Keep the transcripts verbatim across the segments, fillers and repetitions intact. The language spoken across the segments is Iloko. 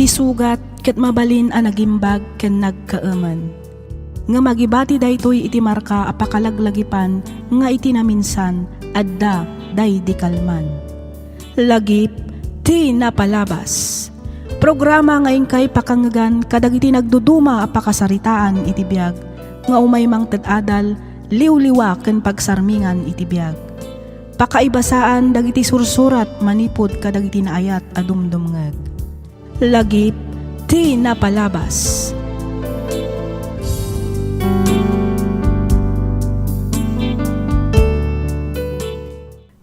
Ti sugat ket mabalin a nagimbag ken nagkaemen. Ngem agibati daytoy iti marka a pakalaglagipan nga iti naminsan, adda daydi kalman. Lagip ti napalabas. Programa nga inkay pakangngegan kadagiti nagduduma a pakasaritaan iti biag nga umay mangted adal, liwliwa ken pagsarmingan iti biag. Pakaibasaan dagiti sursurat manipud kadagiti naayat a dumdumngeg. Lagip ti napalabas.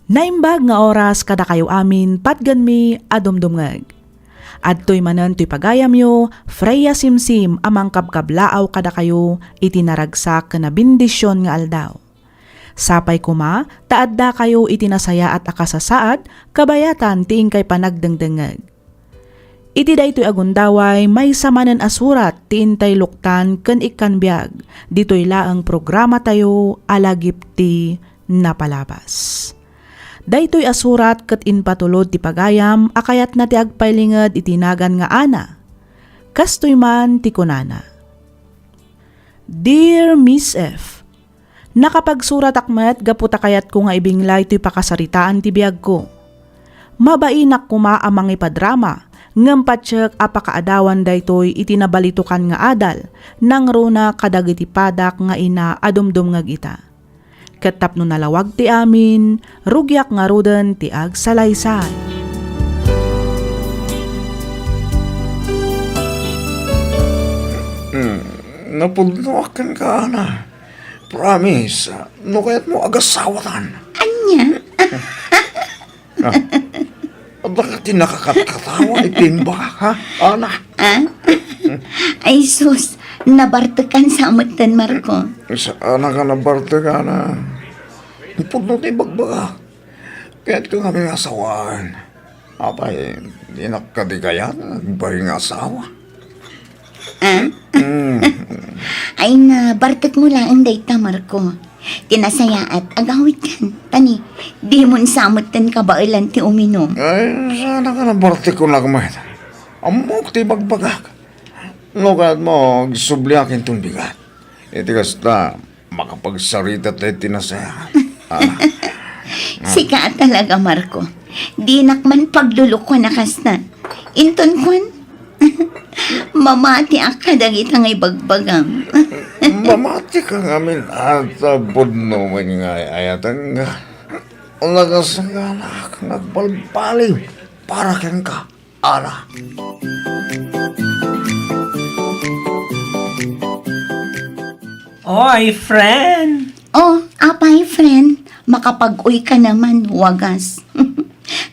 Naimbag nga oras kadakayo amin, patgenmi a dumdumngeg. Adtoy manen toy pagayamyo, Freya Simsim a mangkabkablaaw kadakayo iti naragsak ken a bendision nga aldaw. Sapay koma ta addakayo iti nasayaat a kasasaad kabayatan ti inkay panagdengdengngeg. Iti daytoy a gundaway, maysa manen a surat ti intay luktan ken ikkan biag ditoy laeng programatayo a Lagip ti Napalabas. Daytoy a surat ket impatulod ti pagayam a kayatna ti agpailinged iti nagan nga Ana. Kastoy man ti kunana, Dear Miss F, nakapagsuratak met gapu ta kayatko nga ibinglay toy pakasaritaan ti biagko. Mabainak koma a mangipadrama, ngem patiek a pakaadawan daytoy iti nabalitokan nga adal, nangruna kadagiti padak nga ina a dumdumngeg ita. Ket tapno nalawag ti amin, rugiak ngaruden ti agsalaysay. Hmm, napudnoak kenka, Ana. Promise, no kayatmo, agasawatan. Ania? Ah, adda ka ti nakakatkatawa iti imbagak, ha? Ana? Ah? Ay sus, nabartekan sa metten, Marco. Saan a nabartekan, ah? Ipudno ti ibagbagak. Kayatko ngamin nga asawaan. Apay, dinak kadi kayat nga agbain nga asawa? Ah? Mm. Ay, nabartekmo laeng dayta, Marco. Ti nasayaat, agawidkan. Ta ni, dimon sa metten kabaelan ti uminum. Ay, saan a nabartekon met. Ammok ti ibagbagak. No kayatmo, agsubliak inton bigat. Iti kasta, makapagsarita tayo ti nasayaat. Ah. Sika talaga, Marco. Dinak man paglulukuan a kasta. Inton kuan, mamatiak kadagita nga ibagbagam. Mamati ka ngamin, ata pudno man nga ay-ayaten nga. Nagasaganak nga agbalbaliw para kenka. Ana. Oy, friend! Oh, apay, friend. Makapag-uy ka naman, wagas.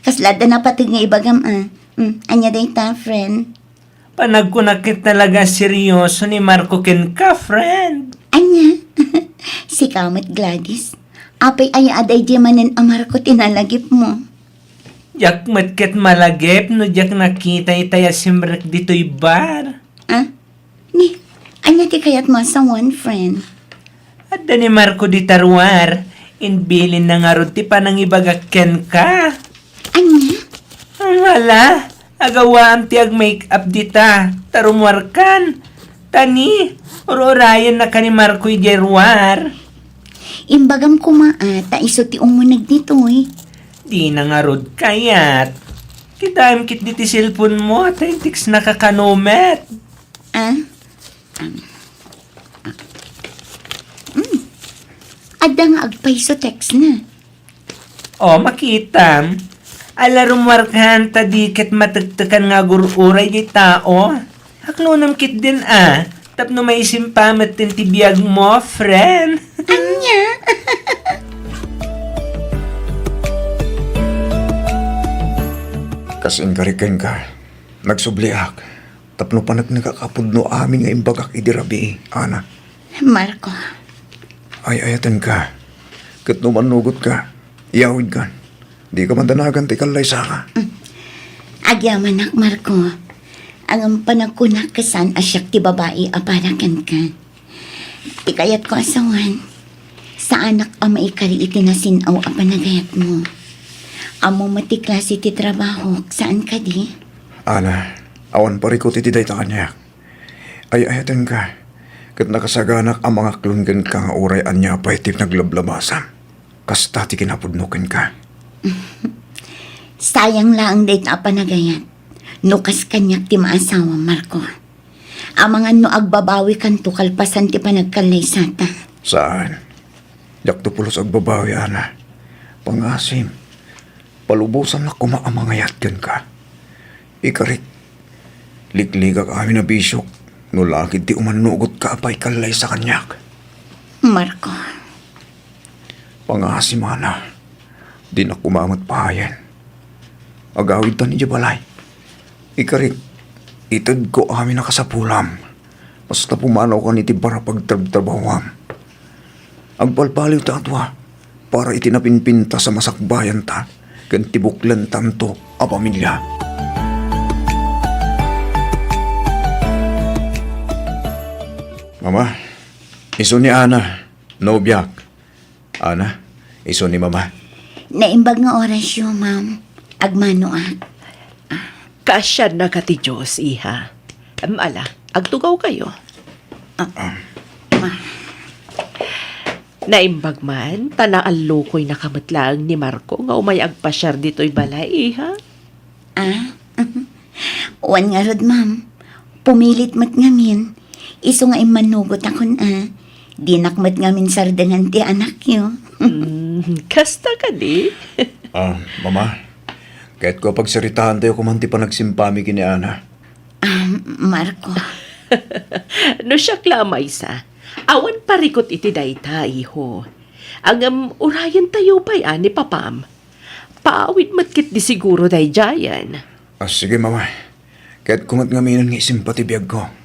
Kasla adda napateg nga ibagam, ah. Hmm, ania dayta, friend? Panagkunak ket talaga serioso ni Marco kenka, friend. Ania? Sika met, Gladys. Apay aya a daydi manen a Marco ti nalagipmo? Diak met ket malagip no diak nakita itay a simrek ditoy bar. Ah? Ni, ania ti kayatmo a sawen, friend? Adda ni Marco dita ruar. Imbilinna ngarud ti panangibagak kenka. Ania? Ala, agawaam ti ag-make-up dita, ta rummuarkan. Ta ni, ur-urayennaka ni Marco idiay ruar. Imbagam koma a, ta isu ti umuneg ditoy. Dina ngarud kayat. Kitaem ketdi ti cellphone mo, ta in-textnaka kano met. Ah? Um, ah. Hmm. Adda nga agpayso textna. O, makitam. Ala, rummuarkan ta di ket matektekan nga agur-uray ti tao. Aklonem ketdin a, tapno maisimpam metten ti biagmo, friend. Ania? Kas inkari kenka, nagsubliak. Tapno paneknekak a pudno amin nga imbagak idi rabii, Ana. Marco. Ay-ayatenka. Ket no mannugotka, iyawidkan. Dika madanagan ti kallaysaka. Mm. Agyamanak, Marco. Ngem panagkunak ket saan a siak ti babai a para kenka. Ti kayatko a sawen, saanak a maikari iti nasin-aw a panagayatmo. Ammom met ti klase ti trabahok, saan kadi? Ana, Awan parikut iti dayta kaniak. Ay-ayatenka, ket nakasaganak a mangaklon kenka nga uray ania pay ti naglablabasam. Kasta ti kinapudno kenka. Sayang laeng dayta a panagayat. No kas kaniak ti maasawa, Marco. Amangan no agbabawikanto kalpasan ti panagkallaysata. Saan. Diakto pulos agbabawi, Ana. Pangasim, palubosannak koma a mangayat kenka. Ikarik, likligak amin a bisiok, no lakid ti umannugotka a paikallaysa kaniak. Marco. Pangasim, Ana, dinak koma met pahayen. Agawidtan idiay balay. Ikarik, itedko amin a kasapulam. Basta pumanawkan iti bara pagtrabtrabahuam. Agbalbaliwta a dua para iti napinpintas a masakbayanta ken ti buklentanto a pamilia. Mama, isu ni Ana, nobiak. Ana, isu ni Mama. Naimbag nga orasyo, ma'am. Agmanoak. Kaasiannaka ti Dios, iha. Em, ala, agtugawkayo. Ah, ma. Naimbag man, ta naallukoynaka met laeng ni Marco nga umay agpasiar ditoy balay, iha. Ah? Wen ngarud, ma'am. Pumilit met ngamin. Isu nga immannugotakon a. Dinak met ngamin sardengan ti anakyo. Mm, kasta kadi? Ah, Mama, kayatko a pagsaritaantayo koma ti panagsimpami ken ni Ana. Ah, Marco. No siak la a maysa, awan parikut iti dayta, iho. Ngem urayentayo pay a ni papam. Paawid met ketdi siguro daydiayen. Ah, sige, Mama. Kayatko met ngaminen nga isimpa ti biagko.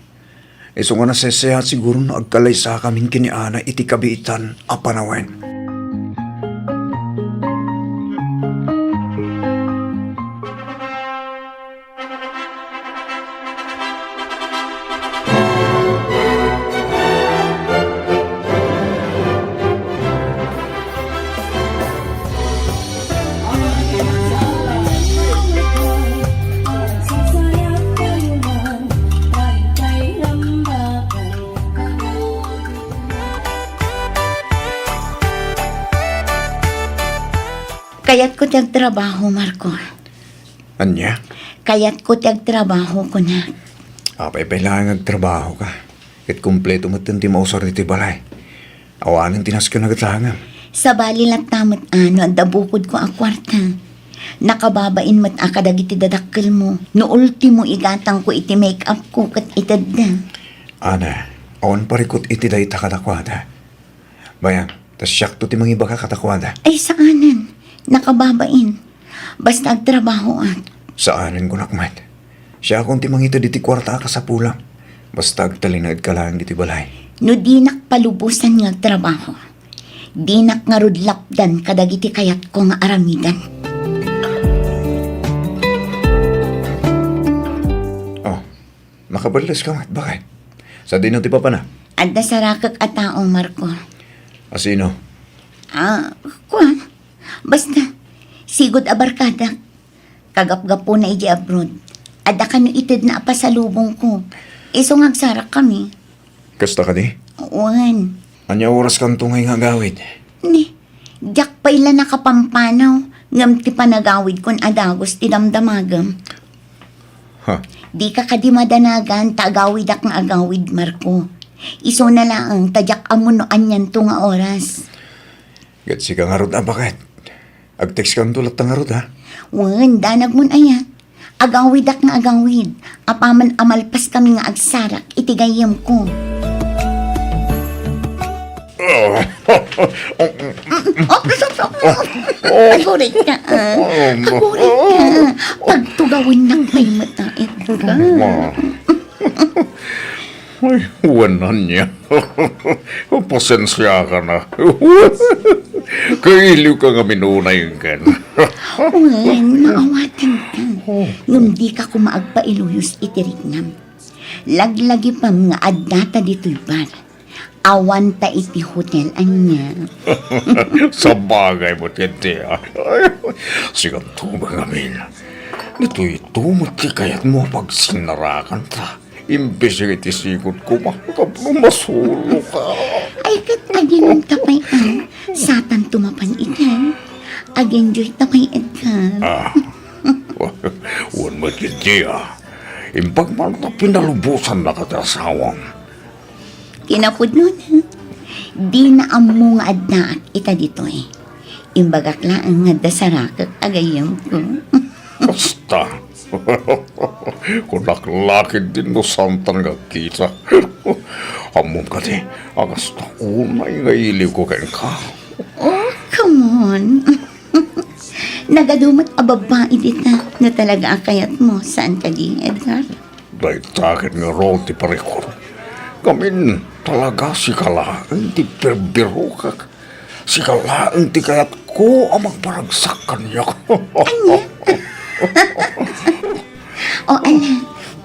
Isu nga naseseat siguro no agkalaysakamin ken ni Ana iti kabiitan a panawen. Kayatko ti agtrabaho, Marco. Ania? Kayatko ti agtrabaho, kunak. Apay pay laeng agtrabahoka, ket kompleto metten ti mausar iti balay. Awanen ti nasken a gatangem. Sabali latta met a no adda bukodko a kuarta. Nakababain met a kadagiti dadakkelmo. No ultimo igatangko iti make-upko ket itedda. Ana, awan parikut iti dayta kadakuada. Bayan, ta siakto ti mangibaga kadakuada. Ay, saanen. Nakababain. Basta agtrabahoak. Saanen, kunak met. Siakon ti mangited iti kuarta a kasapulam. Basta agtalinaedka laeng ditoy balay. No dinak palubosan nga agtrabaho, dinak ngarud lapdan kadagiti kayatko nga aramiden. Oh, nakaballeska met, baket. Sadino ti papana? Adda sarakek a tao, Marco. A sino? Ah, kuan. Basta, sigud a barkadak. Kagapgapuna idiay abroad. Adda kano itedna a pasalubongko. Isu nga agsarakkami. Kasta kadi? Wen. Ania oraskanto ngay nga agawid? Ni, diak pay la nakapampanaw, ngem ti panagawidkon a dagus ti damdamagem. Ha? Dika kadi madanagan ta agawidak nga agawid, Marco. Isuna laeng ta diak ammo no anianto nga oras. Ket sika ngarud a baket. Agtextkanto latta ngarud, ha? Wen, danagmon aya. Agawidak nga agawid. Apaman a malpaskami nga agsarak iti gayyemko. Agurit ka, ah. Agurit ka. Pagtugawennak pay met a ita. Ay, wen ania. Pasensiaka na. Kailiwka ngamin unay ken. Wen, maawatanka. Ngem dika koma agpailuyos iti riknam. Laglagipem nga addata ditoy bar. Awanta iti hotel ania. Sabagay met ketdi, a. Sikanto met ngamin. Ditoy ito met ti kayatmo a pagsinnarakanta. Imbes iti sigud koma, tapno masuloka. Ay, ket aginum ta pay, ah. Satanto mapan itan. Ag-enjoy ta pay, Edgar. Ah. Wen met ketdi, ah. Imbag man ta pinalubosannak ti asawam. Kinapudnona, dina ammo nga addaak ita ditoy. Imbagak laeng nga adda sarakek a gayyemko. Kasta. Kunak la ketdin no saantan nga agkita. Ammom kadi a kasta unay nga iliwko kenka. Oh, come on. Nagadu met a babbai dita no talaga a kayatmo, saan kadi, Edgar? Dayta ket ngarud ti parikut. Ngamin, talaga sika laeng ti birbirokek. Sika laeng ti kayatko a magparagsak kaniak. Ania? O ala,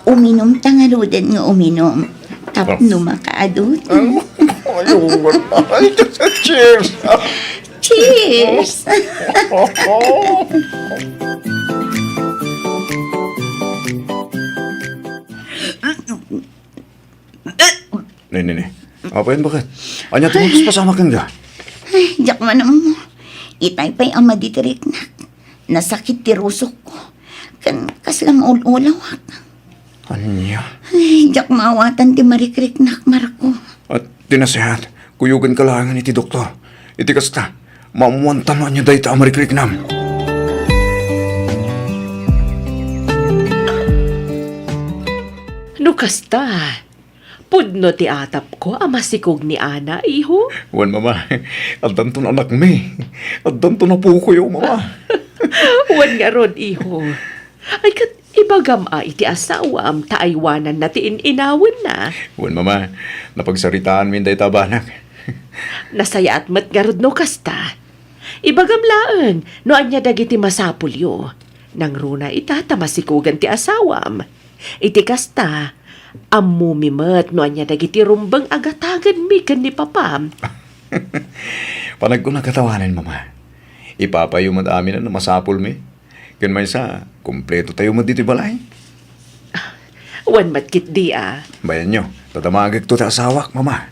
uminumta ngaruden nga uminum. Tapno makaadu. Ay, cheers! Cheers! Ne, ne, ne. Apayen, baket? Ania ti mapasamak kenka? Ay, diak man ammo. Itay pay a maditiriknak. Nasakit ti rusokko. Ken kasla maul-ulawak. Ania? Ay, diak maawatan ti marikriknak, Marco. At ti nasehat, kuyogenka laengen iti doktor. Iti kasta, maammoanta no ania dayta a marikriknam. No kasta, pudno ti atapko a masikog ni Ana, iho? Wen, mama, addanton anakmi. Addanton apokoyo, mama. Wen ngarud, iho. Ay, ket ibagam a iti asawam ta aywananna ti in-inawenna. Wen, mama, napagsaritaanmin dayta a banag. Nasayaat met ngarud no kasta. Ibagam laeng no ania dagiti masapulyo. Nangruna ita ta masikogan ti asawam. Iti kasta, ammomi met no ania dagiti rumbeng a gatagenmi ken ni papam. Panagkunak a tawanen, mama. Ipapayo met amin a masapulmi. Ken maysa, kumpleto tayo met ditoy balay. Wen met ketdi a. Bayanyo, ta damagekto ti asawak, mama.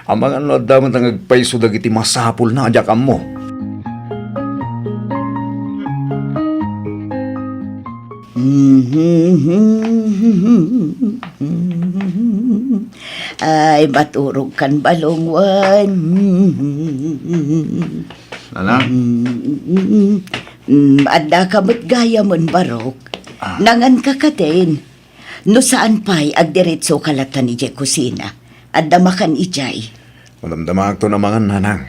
Amangan no adda met nga agpayso dagiti masapulna a diak ammo. Ay, maturog kan balong wen. Nana? Mm, addaka met gayamen, Barok. Ah. Nanganka katen. No saan pay, agdiretsoka latta idiay kusina. Adda makan idiay. Madamdamaakto a mangan, nanang.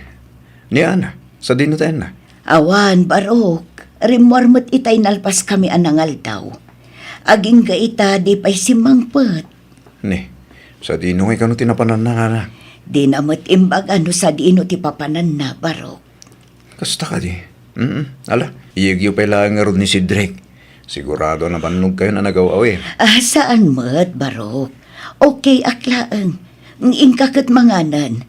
Ni Ana, sadino ti anna? Awan, Barok. Rimmuar met itay nalpaskami a nangaldaw. Agingga ita, di pay simmangpet. Ni, sadino ngay kano ti napananna, nanang? Dina met imbaga no sadino ti papananna, Barok. Kasta kadi? Mm, ala, iyegyo pay laeng ngarud ni Cedric. Sigurado a nabannog kayon a nagaw-awir. Ah, saan met, Barok. Okay ak laeng. Inka ket manganen.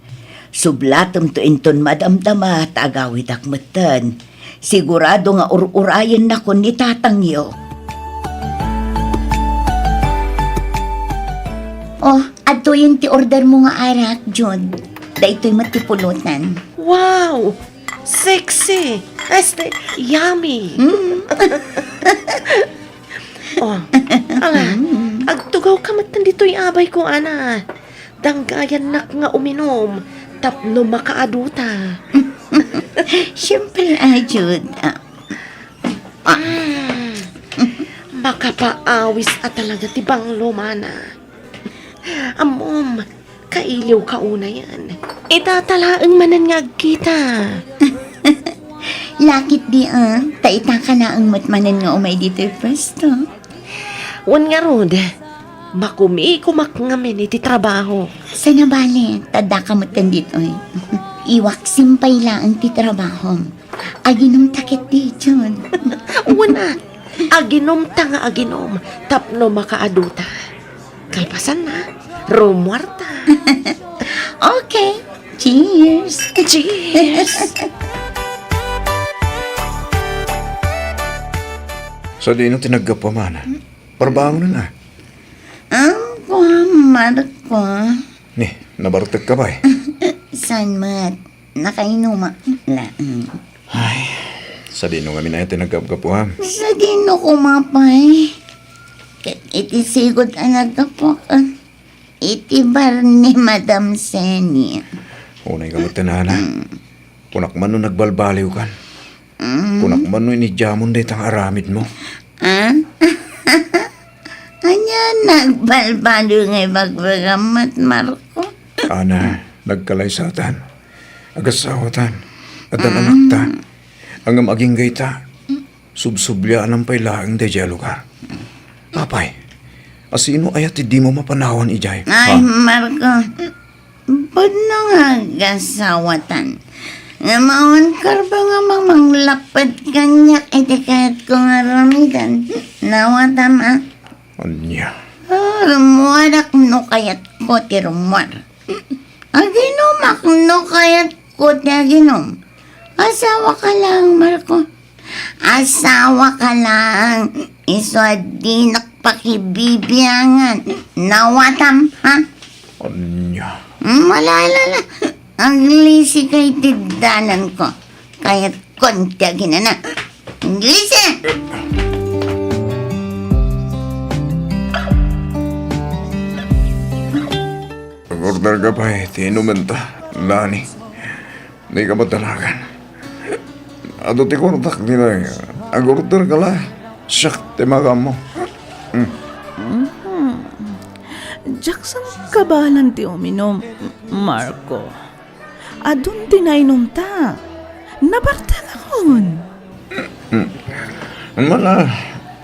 Sublatemto inton madamdama ta agawidak metten. Sigurado nga ur-urayennakon ni tatangyo. Oh, adtoyen ti order mo nga arak, Jude. Daytoy met ti pulutan. Wow! Sexy! Este, yummy! Mm. Oh, ala, agtugawka met ditoy abay ko, Ana. Danggayannak nga uminom tapno makaaduta. Siyempre, ah, Jude. Ah, ah. Mm. Makapaawis a talaga ti banglo, mana. Ammom, kailiwka unayen. Ita ta laeng manen nga agkita. Lakit di, ah, ta ita ka laeng met manen nga umay ditoy pwesto. Wen ngarud, makumikumak ngamin iti trabaho. Saan a bale, ta addaka metten ditoy. Iwaksim pay laeng ti trabahom. Aginumta ketdi, Jun. Wen a, aginumta nga aginum tapno makaaduta. Kalpasanna, rummuarta. Okay. Cheers. Cheers. Sadino ti naggapu, Mana? Parbangonen a. Ang kuha, Marco. Ni, nabartekka pay? Saan met? Nakainuma laeng. Ay, sadino ngamin aya ti naggapgapuam? Sadino koma pay? Ket iti sigud a naggapuak, iti bar ni Madam Senia. Unay ka met, Ana. Mm. Kunak man no nagbalbaliwkan. Mm. Kunak man no inidiamon dayta nga aramidmo. Ah? Ania nagbalbaliw nga ibagbagam met, Marco? Ana, nagkalaysatan. Agasawatan. Addan anakta. Ngem agingga ita, subsubliaanam pay laeng daydiay a lugar. Apay, asino aya ti dimo mapanawan idiay? Ay, ha? Marco, pudno nga agasawatan. Ngem awan karba nga mamanglapped kaniak iti kayatko nga aramiden. Nawatam a. Ania? Ah, rummuarak no kayatko ti rummuar. Aginumak no kayatko ti aginum. Asawaka laeng, Marco. Asawaka laeng. Isu a dinak pakibibiangan. Nawatam, ha? Ania? Malala la. Aglisi ka iti dananko. Kayatkon ti aginana. Aglisi! Order ka pay ti inumenta, Lani. Dika madanagan. Adu ti kuartak ditoy. Ag-order ka la. Siak ti makaammo. Mm. Mhm. Diak sa kabaelan ti uminum, Marco. Adun ti nainumta. Nabartekakon. Hmm. Mana,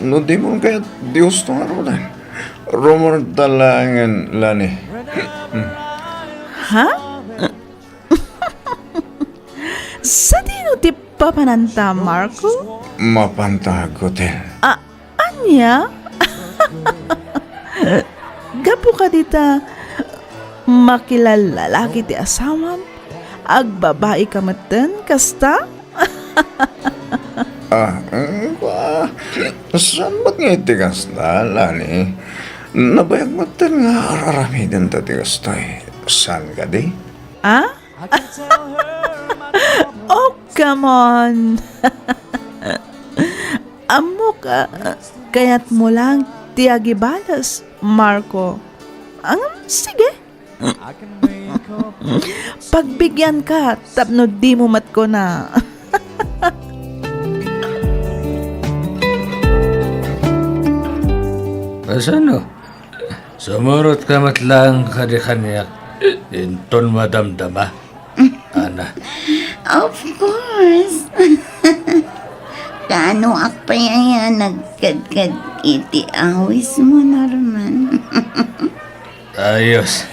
no dimon kayat ti gusto nga aruden, rummuarta laengen, Lani. Hmm. Ha? Sadino ti papananta, Marco? Mapanta aghotel. Ah, ania? Gapu kadita, makilallalaki ti asawam? Agbabai ka metten kasta? Ah, mm, ah, saan met nga iti kasta, Lani? Nabayag metten nga ar-aramidenta ti kastoy. Saan kadi? Ah? Oh, come on! Ammok, ah, kayatmo lang ti agibales, Marco. Ang, sige. Pagbigyan ka tapno dimo met kuna. Kasano? Sumurot ka met laeng kadi kaniak inton madamdama, Ana. Of course. Kaanoak pay aya nagkadkad iti awismo, Norman? Ayos.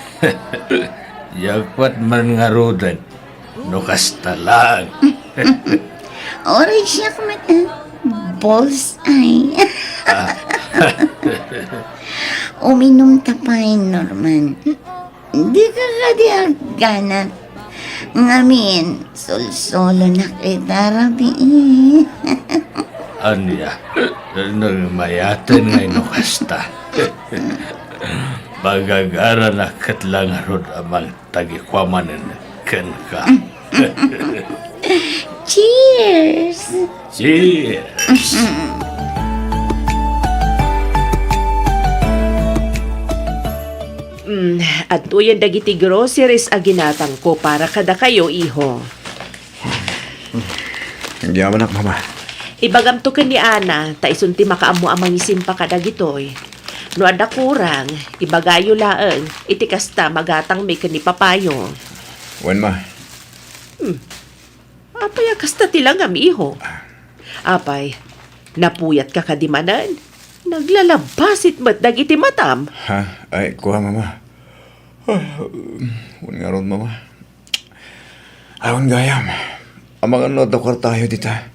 Jackpot man ngaruden. No kasta laeng. Uray siak met, ah, bullseye. Ah. Uminumta pay, Norman. Dika kadi agganat. Ngamin, sulsulonak ita rabii. Ania, nagmayaten ngay no kasta. Pagagaranak ket la ngarud a mangtagikua manen kenka. Cheers! Cheers! Mm, adtoyen dagiti groceries a ginatangko para kadakayo, iho. Agyamanak, Mama. Ibagamto ken ni Ana, ta isun ti makaammo a mangisimpa kadagitoy. No adda kurang, ibagayo laeng, iti kasta magatangmi ken ni Papayo. Wen, Ma. Hmm. Apay a kasta ti langam, iho? Apay, napuyatka kadi manen? Naglalabasit met dagiti matam. Ha? Ay, kua, Mama. Ah, wen ngarud, Mama. Awan gayam. Amangan no adda kuartayo dita.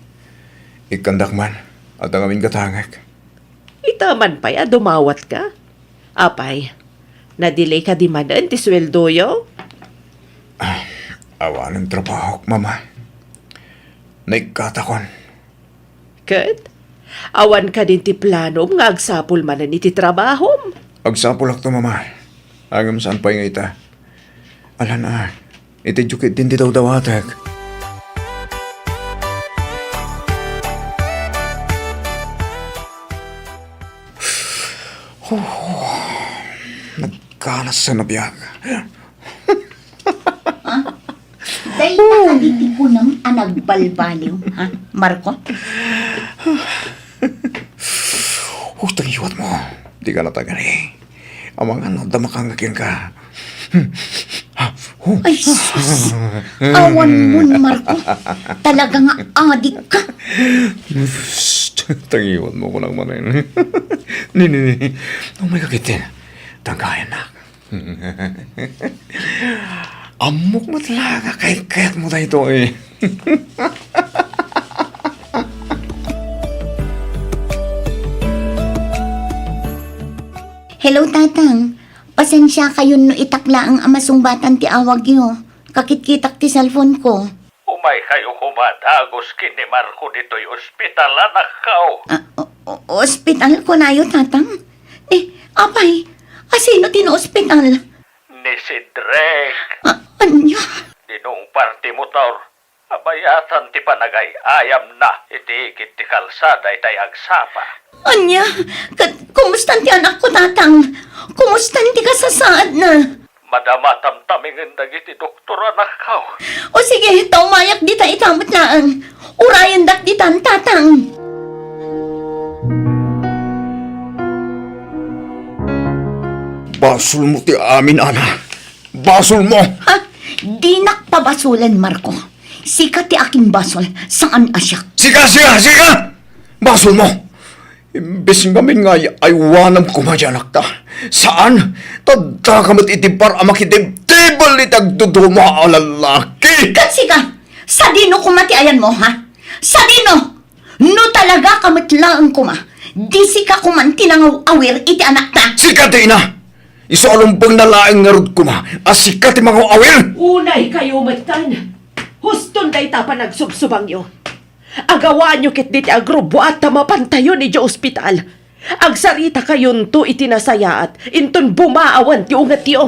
Ikkandak man. Adda ngamin gatangek. Ita man pay a dumawatka? Apay, na-delay kadi manen ti sueldoyo? Ah, awanen trabahok, Mama. Naikkatakon. Ket? Awan kadin ti planom nga agsapul manen iti trabahom? Agsapulakto, Mama. Ngem saan pay nga ita. Alan a, itedyo ketdin ti dawdawatek. Huh, nagkanas a nabiag. Ha? Dayta kadi ti kunam a nagbalbaliw, ha, Marco? Hustang iwat mo. Di ka natagari. Amangan no adda makangagyan ka. Ay, sus! Awan mon, Marco. Talaga nga adik ka. Psst! Tangiwan mo ko lang manen. Ni, ni, ni. Umay ka kitin. Tanggayan na. Ammok met la nga kayat-kayat mo daytoy. Hello, Tatang. Pasensia kayon no itak laeng a masungbatan ti awagyo. Kakitkitak ti cellphone ko. Umay kayo koma dagus ken ni Marco ditoy ospital, anakko. Ah, o-, o-, ospital kunayo, Tatang? Eh, apay, asino ti naospital? Ni Cedric. Ah, ania? Dinungpar ti motor. Abayatan ti panagay-ayamna iti igid ti kalsada itay agsapa. Ania? Ket kumustan ti anakko, Tatang? Kumustan ti kasasaadna? Madama tamtamingen dagiti doktor, anakko. O sige, ta umayak dita ita met laeng. Urayendak ditan, Tatang. Basolmo ti amin, Ana. Basolmo! Ha? Dinak pabasolen, Marco. Sika ti akinbasol, saan a siak. Sika, sika, sika! Basolmo! Imbes ngamin nga ay-, aywanam koma ti anakta. Saan? Tadda ka met iti bar a makitibtibel iti agduduma a lalaki. Ket sika, sadino koma ti ayanmo, ha? Sadino? No talaga ka met laeng koma, di sika koman ti nangaw-awir iti anakta. Sika ti ina! Isu a lumbengna laeng ngarud koma a sika ti mangaw-awir! Unay kayo metten! Huston dayta panagsubsubangyo. Agawaanyo ketdi ti agrubbuat ta mapantayon idiay ospital. Agsaritakayon iti nasayaat, inton bumaawan ti ungetyo.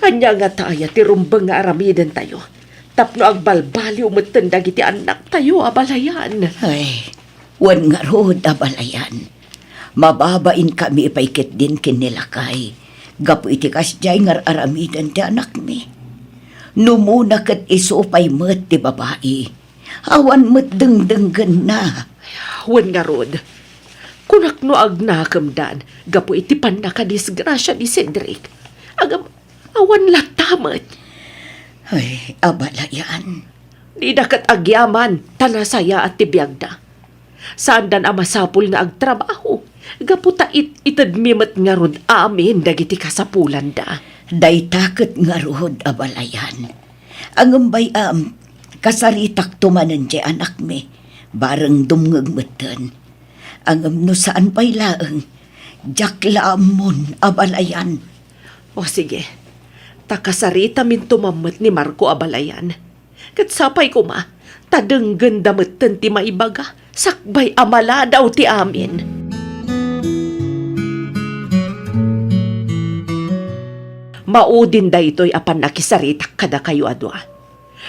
Ania ngata aya ti rumbeng nga aramidentayo tapno agbalbaliw metten dagiti annaktayo a balayan? Ay, wen ngarud a balayan. Mababainkami pay ketdin ken ni lakay gapu iti kasdiay nga ar-aramiden ti anakmi. Numona ket isu pay met ti babai. Awan met dengdenggenna. Wen ngarud, kunak no agnakemdan gapu iti pannakadisgrasia ni Cedric. Agam-, awan latta met. Ay, abalayan. Dida ket agyaman ta nasayaat ti biagda. Saandan a masapul nga agtrabaho, gapu ta it-itedmi met ngarud amin dagiti kasapulanda. Dayta ket ngarud a balayan. Ngem bay-am, kasaritakto manen ti anakmi, bareng dumngeg metten. Ngem no saan pay laeng, diak la ammon a balayan. O sige, ta kasaritaminto man met ni Marco a balayan. Ket sapay koma, ta denggenda metten ti maibaga, sakbay a maladaw ti amin. Maudin daytoy a pannakisaritak kadakayo a dua.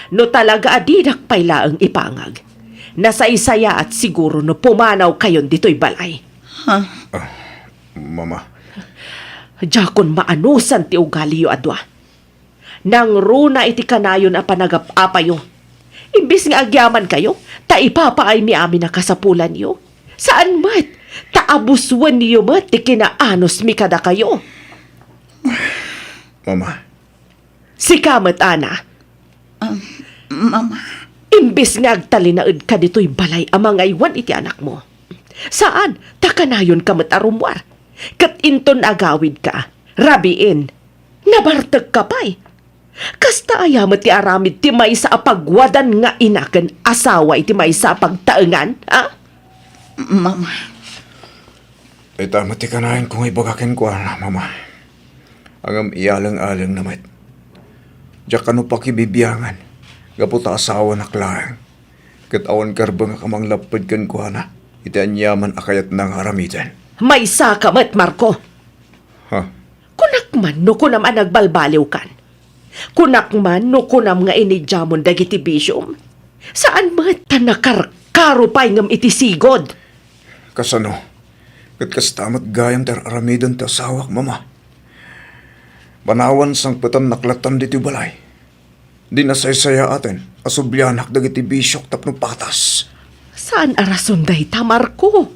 No talaga a didak pay laeng ipangag, nasaysayaat siguro no pumanawkayon ditoy balay. Ha? Ah, Mama. Diakon maanusan ti ugaliyo a dua. Nangruna iti kanayon a panagap-apayo. Imbes nga agyamankayo, ta ipapaaymi amin a kasapulanyo. Saan met, ta abuswenyo met ti kinaanusmi kadakayo. Mama. Sika met, Ana. Um, Mama. Imbes nga agtalinaedka ditoy balay a mangaywan iti anakmo, saan, ta kanayonka met a rummuar. Ket inton agawidka, rabiin, nabartekka pay. Kasta aya met ti aramid ti maysa a pagwadan nga ina ken asawa iti maysa a pagtaengan, a? Mama. Ita met ti kanayonko nga ibaga kenkuana, Mama. Ngem iyaleng-alengna met. Diak kano pakibibiangan, gapu ta asawanak laeng, ket awan karbengak a manglapped kenkuana iti aniaman a kayatna nga aramiden. Maysaka met, Marco. Ha? Kunak man no kunam a nagbalbaliwkan. Kunak man no kunam nga inidiamon dagiti bisiom. Saan met ta nakarkaro pay ngem iti sigud. Kasano? Ket kasta met gayam ti ar-aramiden ti asawak, Mama. Manawan sangpetannak lattan ditoy balay. Di nasaysayaaten a sublianak dagiti bisiok tapno patas. Saan a rason dayta, Marco?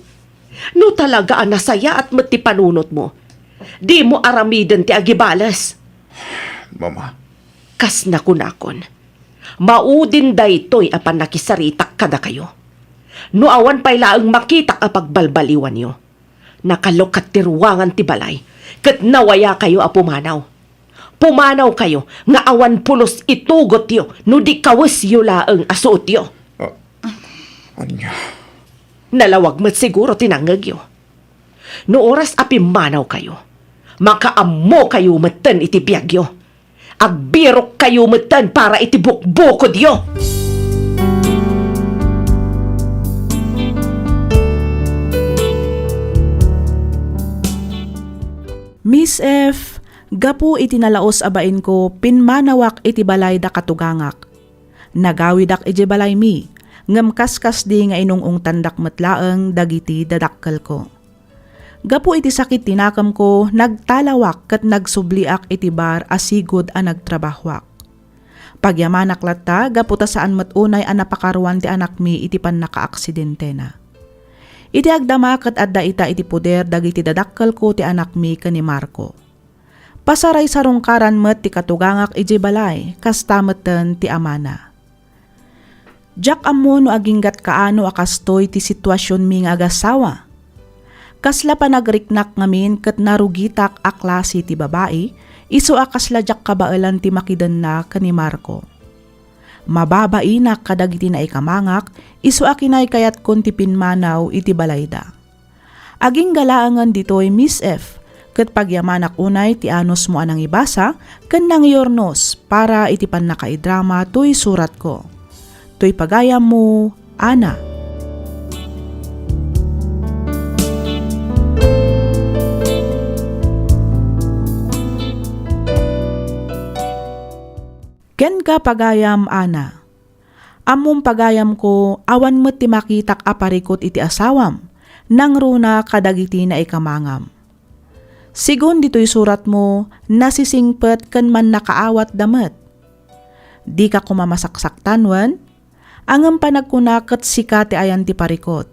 No talaga a nasayaat met ti panunotmo, dimo aramiden ti agibales. Mama. Kas nakunakon, maudin daytoy a pannakisaritak kadakayo. No awan pay laeng makitak a pagbalbaliwanyo, nakalukat ti ruangan ti balay, ket nawayakayo a pumanaw. Pumanawkayo nga awan pulos itugotyo no di kawesyo laeng a suotyo. Ah, ania? Nalawag met siguro ti nangngegyo. No oras a pimmanawkayo, makaammokayo metten iti biagyo. Agbirokkayo metten para iti bukbukodyo. Miss F, gapu iti nalaus a bainko, pinmanawak iti balay da katugangak. Nagawidak idiay balaymi, ngem kaskasdi nga inung-ungtandak met laeng dagiti dadakkelko. Gapu iti sakit ti nakemko, nagtalawak ket nagsubliak iti bar a sigud a nagtrabahoak. Pagyamanak latta gapu ta saan met unay a napakaruan ti anakmi iti pannakaaksidentena. Iti agdama ket adda ita iti poder dagiti dadakkelko ti anakmi ken ni Marco. Pasaraysarungkaran met ti katugangak idiay balay, kasta metten ti amana. Diak ammo no aginggat kaano a kastoy ti situasionmi nga agasawa. Kasla panagriknak ngamin ket narugitak a klase ti babai, isu a kasla diak kabaelan ti makidenna ken ni Marco. Mababainak kadagiti naikamangak, isu a kinaykayatkon ti pimmanaw iti balayda. Agingga laengen ditoy, Miss F, ket pagyamanak unay ti anusmo a nangibasa ken nangyurnos para iti pannakaidrama toy suratko. Toy pagayammo, Ana. Kenka, pagayam Ana. Ammom, pagayamko, awan met ti makitak a parikut iti asawam, nangruna kadagiti naikamangam. Sigun ditoy suratmo, nasisingpet ken mannakaawatda met. Dika koma masaksaktan wen? Ngem panagkuna ket sika ti ayan ti parikut.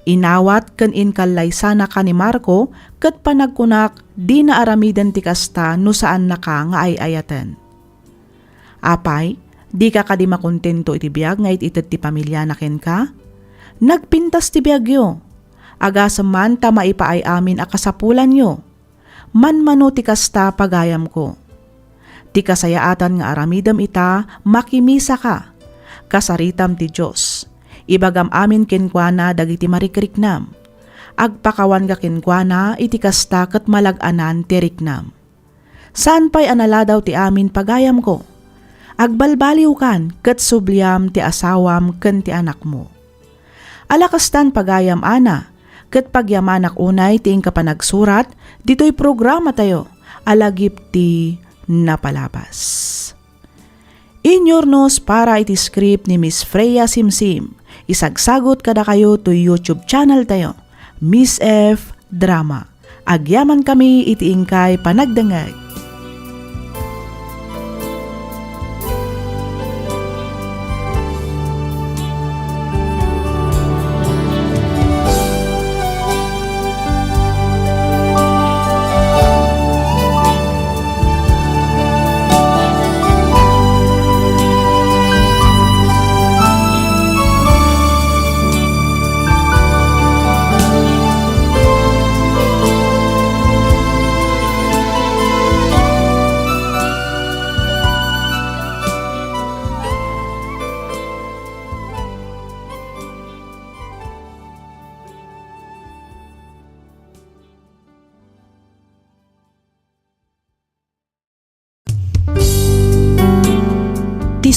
Inawat ken inkallaysanaka ni Marco ket panagkunak dina aramiden ti kasta no saannaka nga ay-ayaten. Apay, dika kadi makontento iti biag nga it-ited ti pamiliana kenka? Nagpintas ti biagyo. Agasem man ta maipaay amin a kasapulanyo. Manmano ti kasta, pagayamko. Ti kasayaatan nga aramidem ita, makimisaka. Kasaritam ti Dios. Ibagam amin kenkuana dagiti marikriknam. Agpakawanka kenkuana iti kasta ket malag-anan ti riknam. Saan pay a naladaw ti amin, pagayamko. Agbalbaliwkan ket subliam ti asawam ken ti anakmo. Ala kastan, pagayam Ana, ket pagyamanak unay ti inka panagsurat ditoy programatayo a Lagip ti Napalabas. Inyurnos para iti script ni Miss Freya Simsim. Isagsagut kadakayo toy YouTube channel tayo, Miss F Drama. Agyamankami iti inkay panagdengngeg.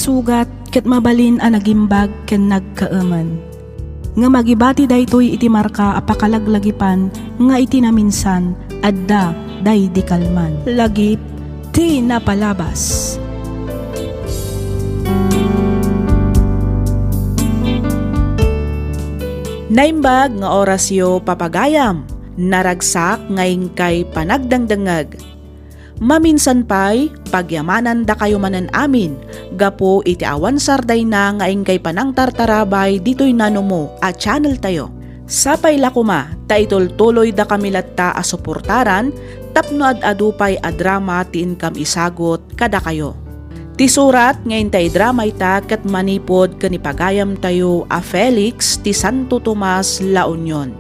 Sugat ket mabalin a nagimbag ken nagkaemen. Ngem agibati daytoy iti marka a pakalaglagipan nga iti naminsan, adda daydi kalman. Lagip ti napalabas. Naimbag nga orasyo, papagayam, naragsak nga inkay panagdengdengngeg. Maminsan pay, pagyamanandakayo manen amin, gapu iti awan sardayna nga inkay panangtartarabay ditoy nanumo a channel tayo. Sapay la koma ta itultuloydakami latta a suportaran tapno ad-adu pay a drama ti inkam isagut kadakayo. Ti surat nga intay drama ita ket manipud ken ni pagayamtayo a Felix ti Santo Tomas, La Union.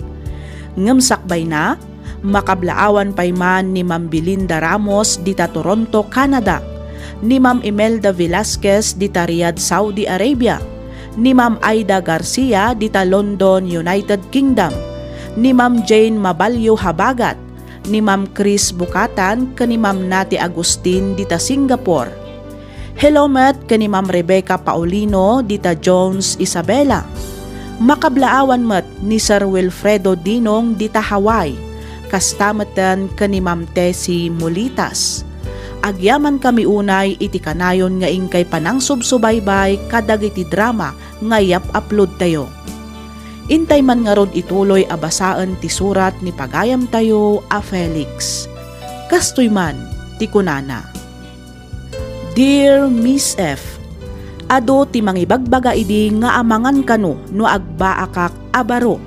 Ngem sakbayna, makablaawan pay man ni Ma'am Belinda Ramos dita Toronto, Canada, ni Ma'am Imelda Velasquez dita Riyadh, Saudi Arabia, ni Ma'am Aida Garcia dita London, United Kingdom, ni Ma'am Jane Mabalio Habagat, ni Ma'am Chris Bukatan ken ni Ma'am Nati Agustin dita Singapore. Hello met ken ni Ma'am Rebecca Paulino dita Jones, Isabela. Makablaawan met ni Sir Wilfredo Dinong dita Hawaii, kasta metten ken ni Ma'am Tessie Mulitas. Agyamankami unay iti kanayon nga inkay panangsubsubaybay kadagiti drama nga iyap-uploadtayo. Intay man ngarud ituloy a basaen ti surat ni pagayamtayo a Felix. Kastoy man ti kunana, "Dear Miss F, adu ti mangibagbaga idi nga amangan kano no agbaakak a baro.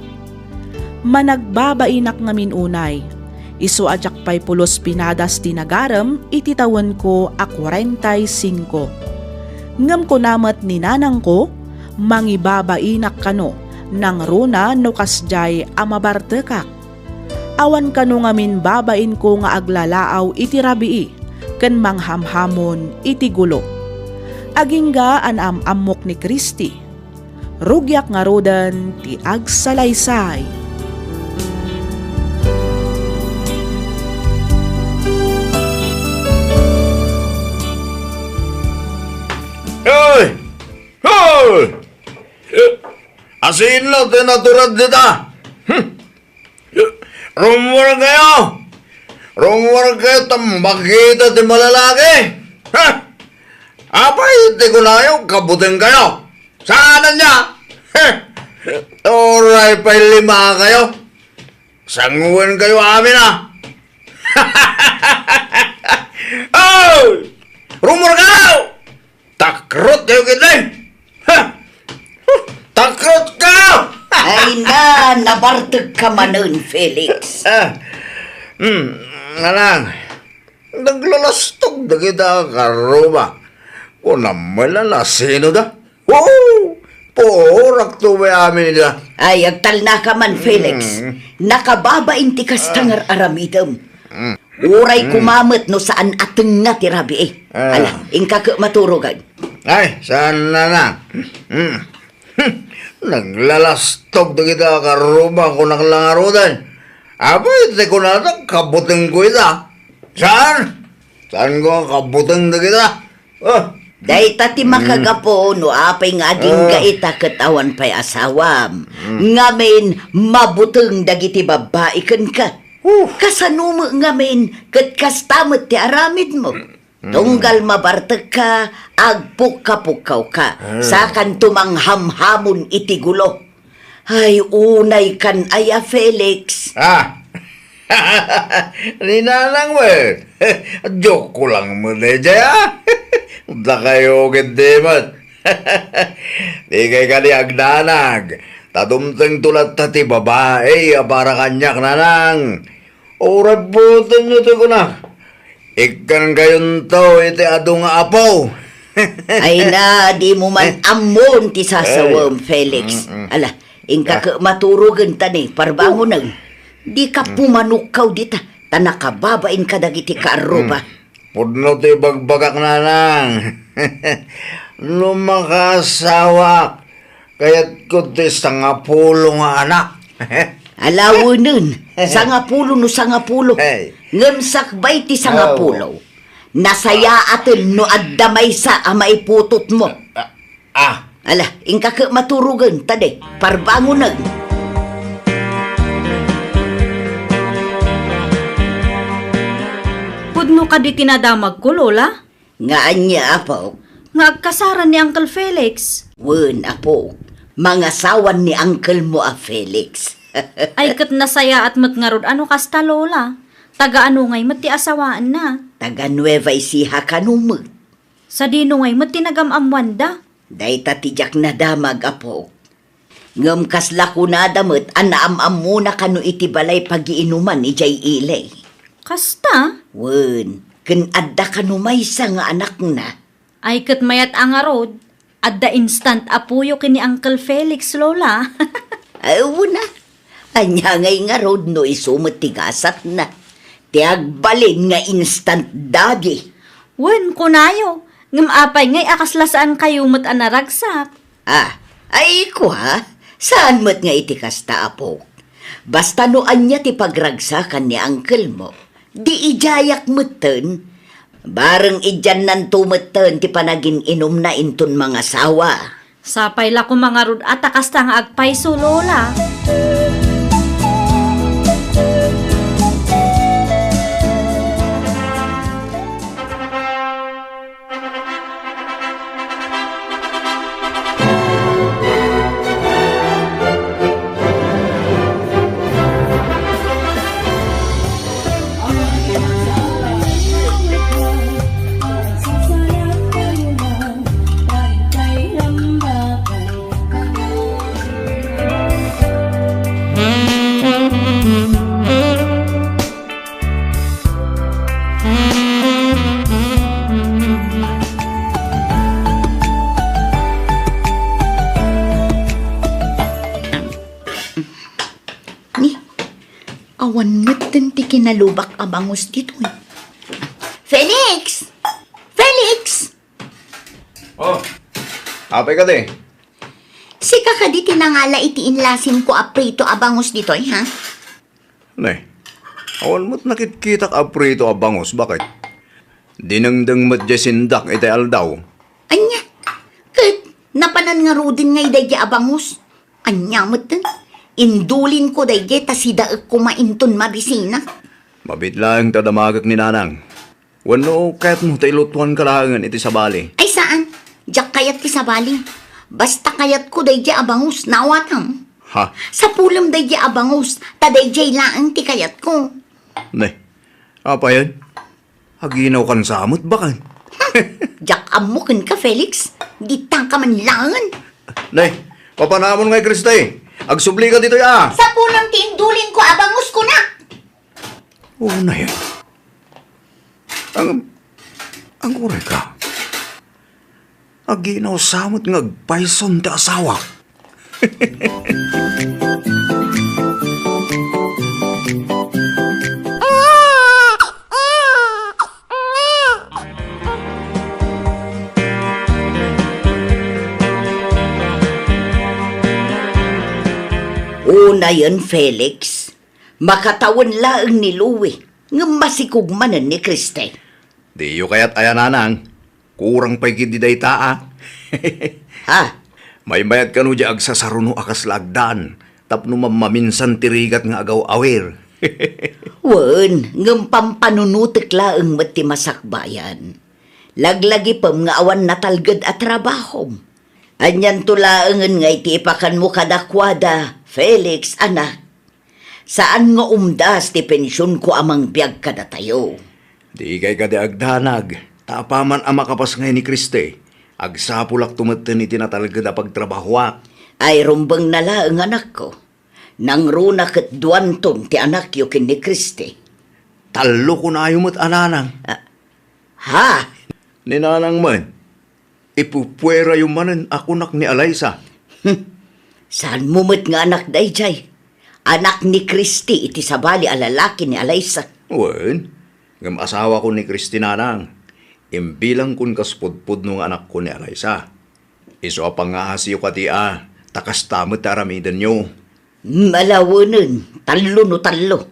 Managbabainak ngamin unay. Isu a diak pay pulos pinadas ti nagarem iti tawenko a kuarenta y singko. Ngem kuna met ni nanangko, mangibabainak kano, nangruna no kasdiay a mabartekak. Awan kano ngamin babainko nga aglalaaw iti rabii ken manghamhamon iti gulo. Agingga a naam-ammok ni Christy. Rugiak ngaruden ti agsalaysay." Hoy! Hoy! Asino ti naturad dita? Hmm. Rummuar kayo! Rummuar kayo ta makita ti malalaki! Ha? Apay ti kunayo, kabuteng kayo? Saan ania? He! Uray pay lima kayo! Sanguan kayo amin, a! Oh! Rummuar kayo! Takrot kayo ketdi! Ha! Takrot kayo! Ay na, nabartek ka manen, Felix. Ah, hmm, nanang, naglalastog dagita a karruma. Kunam met la no sino da? Oo! Puorak to may amin ida. Ay, agtalna ka man, Felix. Mm. Nakababain ti kasta nga ar-aramidem. Mm. Uray Mm. kumamet no saan a tengnga ti rabii. Ah. Ala, inka ke maturogen. Ay, saan, nanang? Mm. Hmm. Naglalastog dagita a karruma, kunak la ngaruden. Apay ti kunada, kabutengko ita. Saan? Saanko a kabuteng dagita? Ah. Dayta ti Mm. makagapu no apay nga agingga Ah. ita ket awan pay asawam. Mm. Ngamin, mabuteng dagiti babbai kenka. Uh. Kasano met ngamin ket kasta met ti aramidmo? Mm. Tunggal mabartekka, agpukkapukkawka, Ah. sakanto manghamhamon iti gulo. Ay, unay kan aya, Felix. Ah! Ni nanang met. Joke ko lang met, eh, jay, ah. Dakayo ketdi met. Di kay kadi agdanag. Ta dumtengto latta ti babai a para kaniak, nanang. Uray buotenyo ti kunak. Ikkan kayonto iti adu nga apo. Ay na, di mo man Eh. ammon ti sasawem, Ay. Felix. Mm-mm. Ala, inka Ah. ke maturogen ta ni, parbangonen. Oh. Di ka Mm. pumanukkaw dita, ta nakababain ka dagiti kaarruba. Mm. Pudno ti ibagbagak, nanang. No makaasawaak, kayatko ti sangapulo nga anak. Alawenen, sangapulo no sangapulo. Hey. Ngem sakbay ti sangapulo, Oh. Nasayaaten no adda maysa a maiputotmo. Ah, ah. Ala, inka ket maturogen, ta di, parbangonen. Pudno kadi ti nadamagko, Lola? Nga ania, apok? Nga agkasaran ni Uncle Felix. Wen, apok. Mangasawan ni uncle mo a Felix. Ay, ket nasayaat met ngarud a no kasta, Lola. Taga ano ngay met ti asawaenna? Taga Nueva Ecija kano met. Sadino ngay met ti nagam-ammoanda? Dayta ti diak nadamag, apok. Ngem kasla kunada met a naam-ammona kano iti balay pagiinuman idiay ili. Kasta? Wen, ken adda kano maysa nga anakna. Ay, ket mayat a ngarud, adda instant apoyo ken ni Uncle Felix, Lola. Ay, wen a. Ania ngay ngarud no isu met ti gasatna? Ti agbalin nga instant daddy. Wen, kunayo, ngem apay ngay a kasla saankayo met a naragsak? Ah, ay, kua, saan met nga iti kasta, apok. Basta no ania ti pagragsakan ni uncle mo, di idiayak metten. Bareng idiannanto metten ti panagin-inumna inton mangasawa. Sapay la koma ngarud a ta kasta nga agpayso, Lola. Ni, awan metten ti kinalubak a bangus ditoy. Felix! Felix! Oh, apay kadi? Sika kadi ti nangala iti inlasimko a prito a bangus ditoy, ha? Ne, awan met nakitkitak a prito a bangus, baket? Dinengdeng met diay sindak iti aldaw. Ania? Ket napanan ngaruden ngay daydiay a bangus? Ania metten? Indulinko daydiay ta sidaek koma inton mabisinak. Mabiit laeng ta damagek ni Nanang. Wenno kayatmo ta ilutuanka laengen iti sabali? Ay, saan. Diak kayat ti sabali. Basta kayatko daydiay a bangus, naawatam. Ha? Sapulem daydiay a bangus, ta daydiay laeng ti kayatko. Ne, apayen? Aginawkansa met, baket? Diak ammo kenka, Felix. Ditaka man laengen. Ne, papanamon ngay, Kriste. Agsublika ditoy a. Sapulem ti indulinko a bangus, kunak. Unayen. Ang, ang uray ka. Aginawsa met nga agpayson ti asawa. Unayen, Felix. Makatawen laeng ni Louie, ngem masikog manen ni Kriste. Diyo kayat aya, Nanang? Kurang pay ketdi dayta, a. Ha? Maymayat kano diay agsasaruno a kasla agdan, tapno mammaminsan ti rigat nga agaw-awir. Wen, ngem pampanunotek laeng met ti masakbayan. Laglagipem nga awan natalged a trabahom. Anianto laengen nga iti ipakanmo kadakuada, Felix, anak? Saan nga umdas ti pensionko a mangbiag kadatayo. Dikay kadi agdanag, ta apaman a makapas ngay ni Kriste, agsapulakto metten iti natalged a pagtrabahoak. Ay, rumbengna laeng, anakko. Nangruna ket duanton ti anakyo ken ni Kriste. Tallo kunayo met a, Nanang. Ah, ha? Ni Nanang man. Ipupuerayo manen a kunak ni Alaysa. Hmm. Saanmo met nga anak daydiay? Anak ni Kriste iti sabali a lalaki ni Alaysa. Wen, ngem asawako ni Kriste, Nanang. Imbilangkon kas pudpudno nga anakko ni Alaysa. Isu a pangngaasiyo kadi a, ta kasta met ti aramidenyo. Malawenen, tallo no tallo.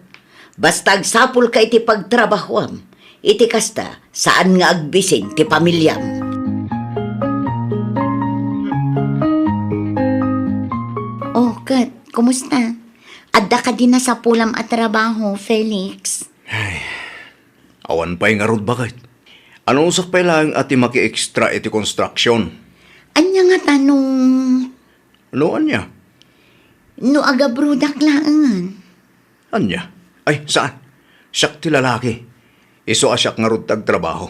Basta agsapulka iti pagtrabahoam. Iti kasta, Saan nga agbisin ti pamiliam. Oh, ket, kumusta? Adda kadi nasapulam a trabaho, Felix? Ay, awan pay ngarud, baket. Anusak pay laeng a ti maki-extra iti construction. Ania ngata no... No ania? No agabrodak laeng. Ania? Ay, saan? Siak ti lalaki. Isu a siak ngarud ti agtrabaho.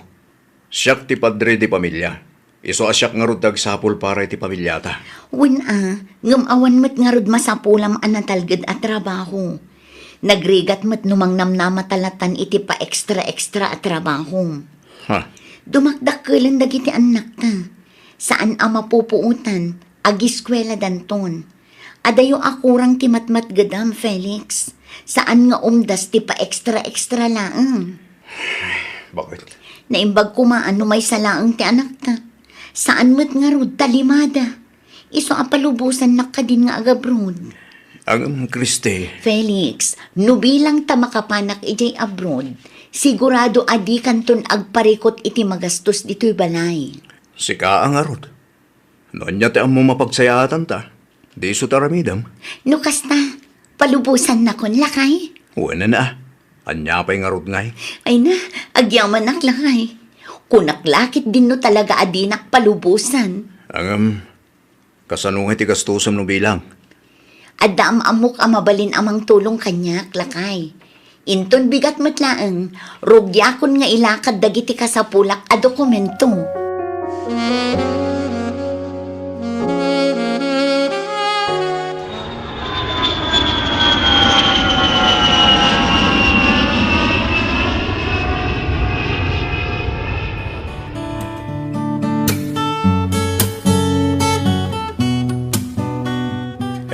Siak ti padre di pamilia. Isu a siak ngarud ti agsapul para iti pamiliata. Wen a, ngem awan met ngarud masapulam a natalged a trabaho. Nagrigat met no mangnamnama ta latan iti pa-extra-extra a trabaho. Ha? Dumakdakkelen dagiti annakta. Saan a mapupuotan, agiskuela danton. Adayo a kurang ti matmatgedam, Felix. Saan nga umdas ti pa-extra-extra laeng. Baket? Naimbag koma a no maysa laeng ti anakta. Saan met ngarud ta limada. Isu a palubosannak kadin nga agabroad. Ngem, Christy. Felix, no bilang ta makapanak idiay abroad, sigurado a dikanton agparikut iti magastos ditoy balay. Sika a ngarud. No ania ti ammom a pagsayaatanta, di isu ti aramidem. No kasta, palubosannakon, lakay? Wen a. Ania pay ngarud ngay? Ay na, agyamanak, lakay. Kunak la ketdin no talaga a dinak palubosan. Ngem, kasano ngay ti gastosem no bilang? Adda am-ammok a mabalin a mangtulong kaniak, lakay. Inton bigat met laeng, rugiakon nga ilakad dagiti kasapulak a dokumento.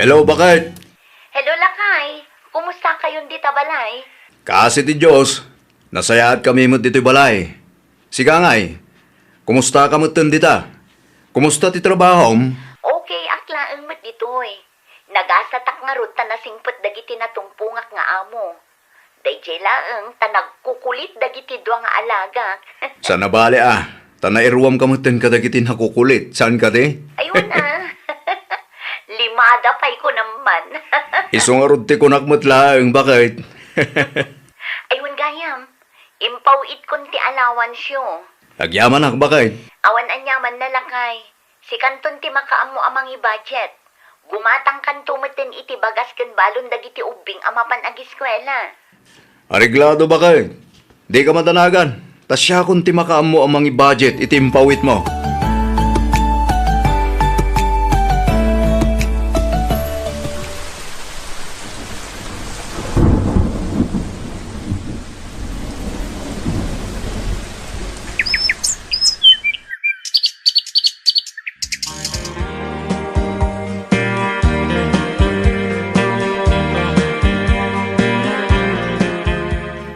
Hello, baket? Hello, lakay. Kumusta kayon dita balay? Kaasi ti Dios, nasayaatkami met ditoy balay. Sika ngay, kumusta ka metten dita? Kumusta ti trabahom? Okay ak laeng met ditoy. Nagasatak ngarud ta nasingpet dagiti natumpongak nga amo. Daydiay laeng ta nagkukulit dagiti dua nga alagak. Saan a bale a, ta nairuam ka metten kadagiti nakukulit, saan kadi? Ay, wen a. Limada pay kunam man. Isu ngarud ti kunak met laeng, baket. Ay, wen gayam. Impaw-itkon ti allowance-yo. Agyamanak, baket. Awan aniaman, lakay. Sikanton ti makaammo a mangi-budget. Gumatangkanto metten iti bagas ken balon dagiti ubbing a mapan agiskuela. Areglado, baket. Dika madanagan. Ta siakon ti makaammo a mangi-budget iti impawitmo.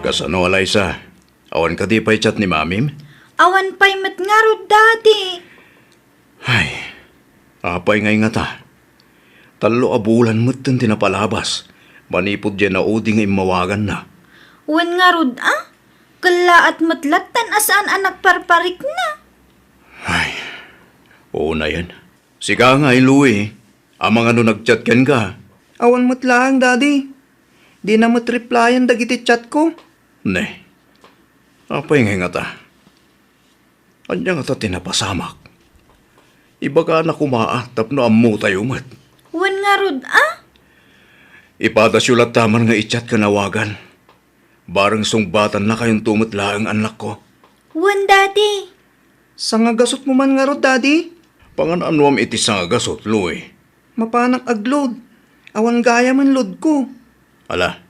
Kasano, Alaysa? Awan kadi pay chat ni Mamim? Awan pay met ngarud, Daddy. Ay, apay ngay ngata? Tallo a bulan metten ti napalabas, manipud diay naudi nga immawaganna. Wen ngarud a, kellaat met lattan a saan a nagparparikna. Ay, unayen. Sika ngay, Louie, amangan no nag-chat kenka? Awan met laeng, Daddy. Dina met replyan dagiti chat-ko. Ne, apay ngay ngata? Ania ngata ti napasamak? Ibagana koma a tapno ammotayo met. Wen ngarud a? Ipadasyo latta man nga i-chat ken awagan. Bareng sungbatan nakayonto met laeng, annakko. Wen, Daddy. Sangagasutmo man ngarud, Daddy? Pangan-anoam iti sangagasut, Louie? Mapanak ag-load. Awan gayamen load-ko. Ala,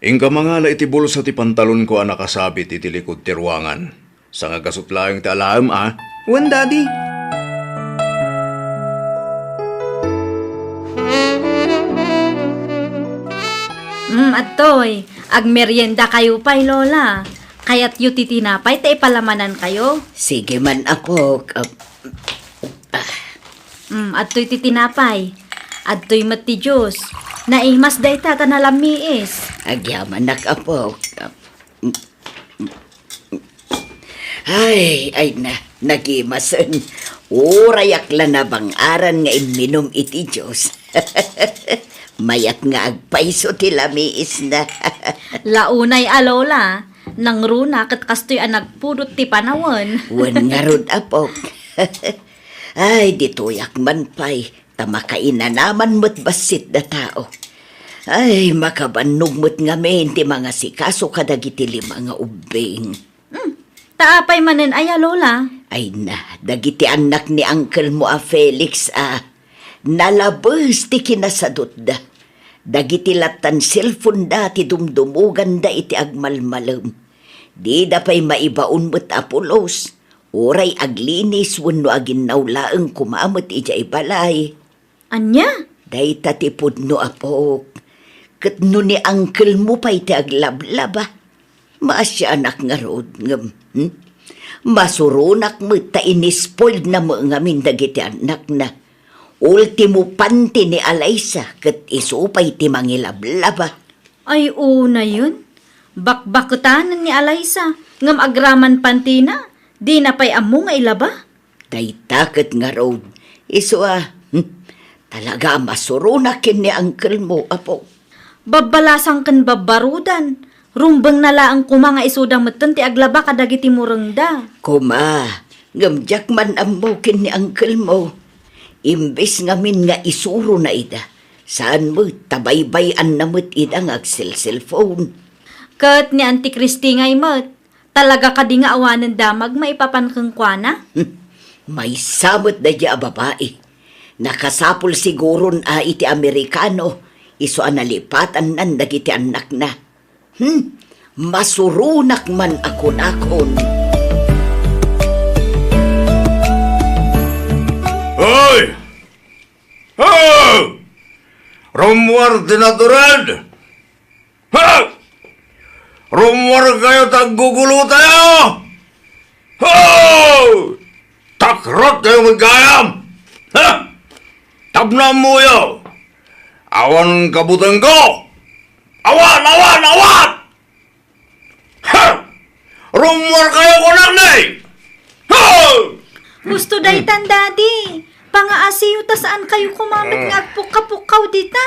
inka mangala iti bulsa ti pantalonko a nakasabit iti likud ti ruangan. Sangagasut laeng ti alaem, a? Wen, Daddy. Mm, adtoy. Agmeriendakayo pay, Lola. Kayatyo ti tinapay ta ipalamanankayo? Sige man, apok. Ap-, ah. Mm, adtoy ti tinapay. Adtoy met ti juice. Naimas dayta ta nalammiis. Agyamanak, apok. Ap-, mm, mm, mm. Ay, ay na, nagimasen. Urayak la nabang-aran nga imminum iti juice. Mayat nga agpayso ti lamiisna. Launay a lola, nangruna ket kastoy a nagpudot ti panawen. Wen ngarud, apok. Ay, ditoyak man pay, ta makainanaman met bassit da tao. Ay, makabannog met ngamin ti mangasikaso kadagiti lima nga ubbing. Hmm, ta apay manen aya, Lola? Ay na, dagiti annak ni uncle mo a Felix a nalabes ti kinasadutda. Dagiti lattan cellphone da ti dumdumoganda iti agmalmalem. Dida pay maibaon met a pulos, uray aglinis wenno aginnaw laeng koma met idiay balay. Ania? Dayta ti pudno, apok. Ket no ni uncle mo pay ti aglablaba, maasianak ngarud, ngem, hmm? Masuronak met ta inispoiled na met ngamin dagiti annakna. Ultimo panti ni Alaysa ket isu pay ti mangilablaba. Ay, unayen. Bakbaketanen ni Alaysa, ngem agraman pantina, dina pay ammo nga ilaba. Dayta ket ngarud, isu a, hmm, talaga a masuronak ken ni uncle mo, apo. Babbalasang ken babbarudan, rumbengna laeng koma nga isuda metten ti aglaba kadagiti murengda. Koma, ngem diak man ammo ken ni uncle mo. Imbes ngamin nga isurona ida, saan met ta baybay-anna met ida nga agselselphone. Ket ni Auntie Christy ngay met, talaga kadi nga awanen damag maipapan kenkuana? Hmm. Maysa met daydiay a babai. Nakasapul siguron a iti Amerikano, isu a nalipatannan dagiti annakna. Hmm. Masuronak man a kunakon. Hoy! Ho! Rummuar ti natured! Ha! Rummuar kayo ta aggugulo tayo! Ho! Takrot kayo met gayam! Ha! Tapno ammoyo! Awan kabutengko! Awan! Awan! Awan! Ha! Rummuar kayo kunak ni! Ha! Husto daytan, Daddy. Pangaasiyo ta saan kayo koma met nga agpukka-pukkaw dita.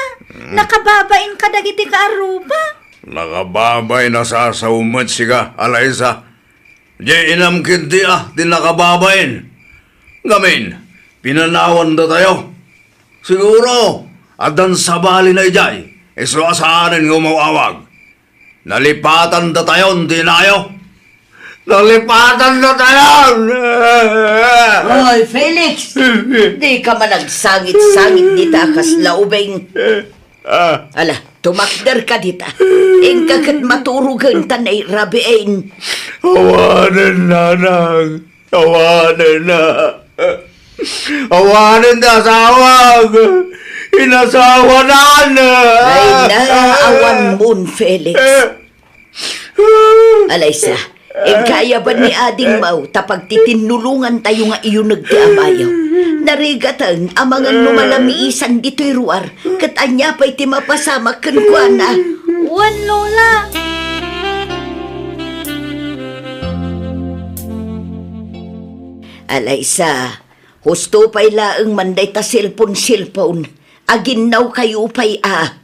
Nakababain kadagiti kaarruba. Nakababain a sasaw met sika, Alaysa. Diay inam ketdi a ti nakababain. Ngamin, pinanawan datayo. Siguro, addan sabali na idiay, isu a saanen nga umaw-awag. Nalipatan datayon ti inayo. Nalipatan datayon! Hoy, Felix! Di ka man agsangit-sangit dita a kasla ubing. Ah. Ala, tumakder ka dita. Inka ket maturogen ta nairabiin. Awanen, nanang. Awanen na. Awanen ti asawak. Inasawanan. Ay na, awan mon, Felix. Alaysa, inka ayaban ni Ading Mau ta pagtitinnulongan tayo nga iyuneg ti amayo. Narigaten amangan no malamiisan ditoy ruar, ket ania pay ti mapasamak kenkuana? Wen, Lola. Alaysa, husto pay laeng man dayta cellphone-cellphone. Aginnaw kayo pay a.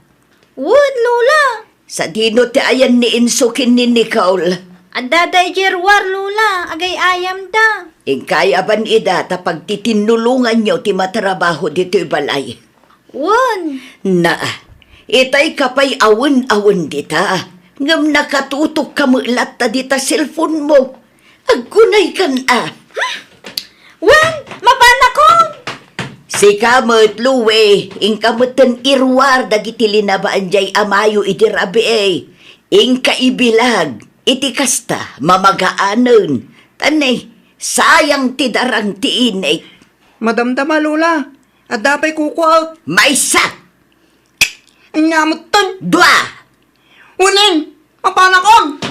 Wen, Lola. Sadino ti ayan ni Enzo ken ni Nicole? Adda daydiay ruar, Lola. Agay-ayamda. Inka ayaban ida ta pagtitinnulonganyo ti matrabaho ditoy balay. Wen. Naa, itay ka pay awen-awen dita, ngem nakatutok ka met latta dita cellphone mo. Agkunaykan a. Wen, mapanakon! Sika met, Lue, inka metten iruar dagiti linabaan diay amayo idi rabii. Inka ibilag, iti kasta, mamagaanen. Tani, sayang ti darang ti inik. Madamdama, Lola. Adda pay kukuaek. Maysa! Ania metten? Dua! Unin, mapanakon!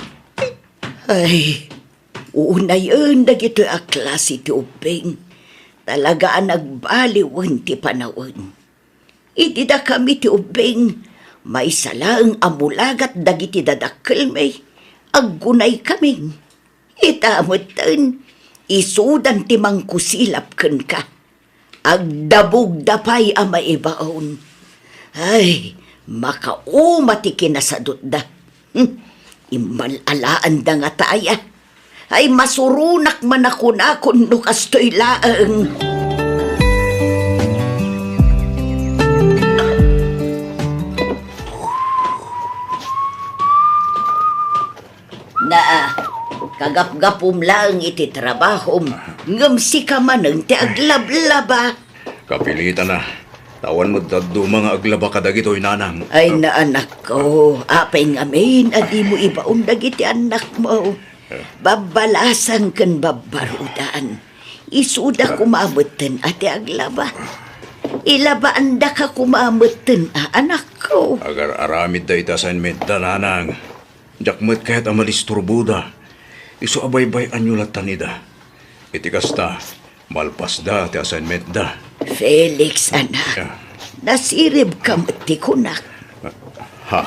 Ay, unayen dagitoy a klase ti ubbing. Talaga a nagbaliwen ti panawen. Idi dakami ti ubbing, maysa laeng a mulagat dagiti dadakkelmi, agkunay kami. Ita metten, isudan ti mangkusilap kenka. Agdabugda pay a maibaon. Ay, makauma ti kinasadutda. Hmm, immal-alaanda ngata aya. Ay, masuronak man a kunakon no kastoy laeng. Naa, kagapgapum laeng iti trabahom, ngem sika manen ti aglablaba. Kapilitan a. Awan met dadduma nga aglaba kadagitoy, nanang. Ay, na, anakko, apay ngamin a dimo ibaon dagiti annakmo? Babbalasang ken babbarudan. Isuda koma metten a ti aglaba. Ilabaandaka koma metten a, anakko. Agar-aramidda iti assignmentda, nanang. Diak met kayat a madisturboda. Isu a baybay-anyo lattan ida. Iti kasta, malpasda ti assignmentda. Felix, anak, ah, nasiribka met ti kunak. Ha?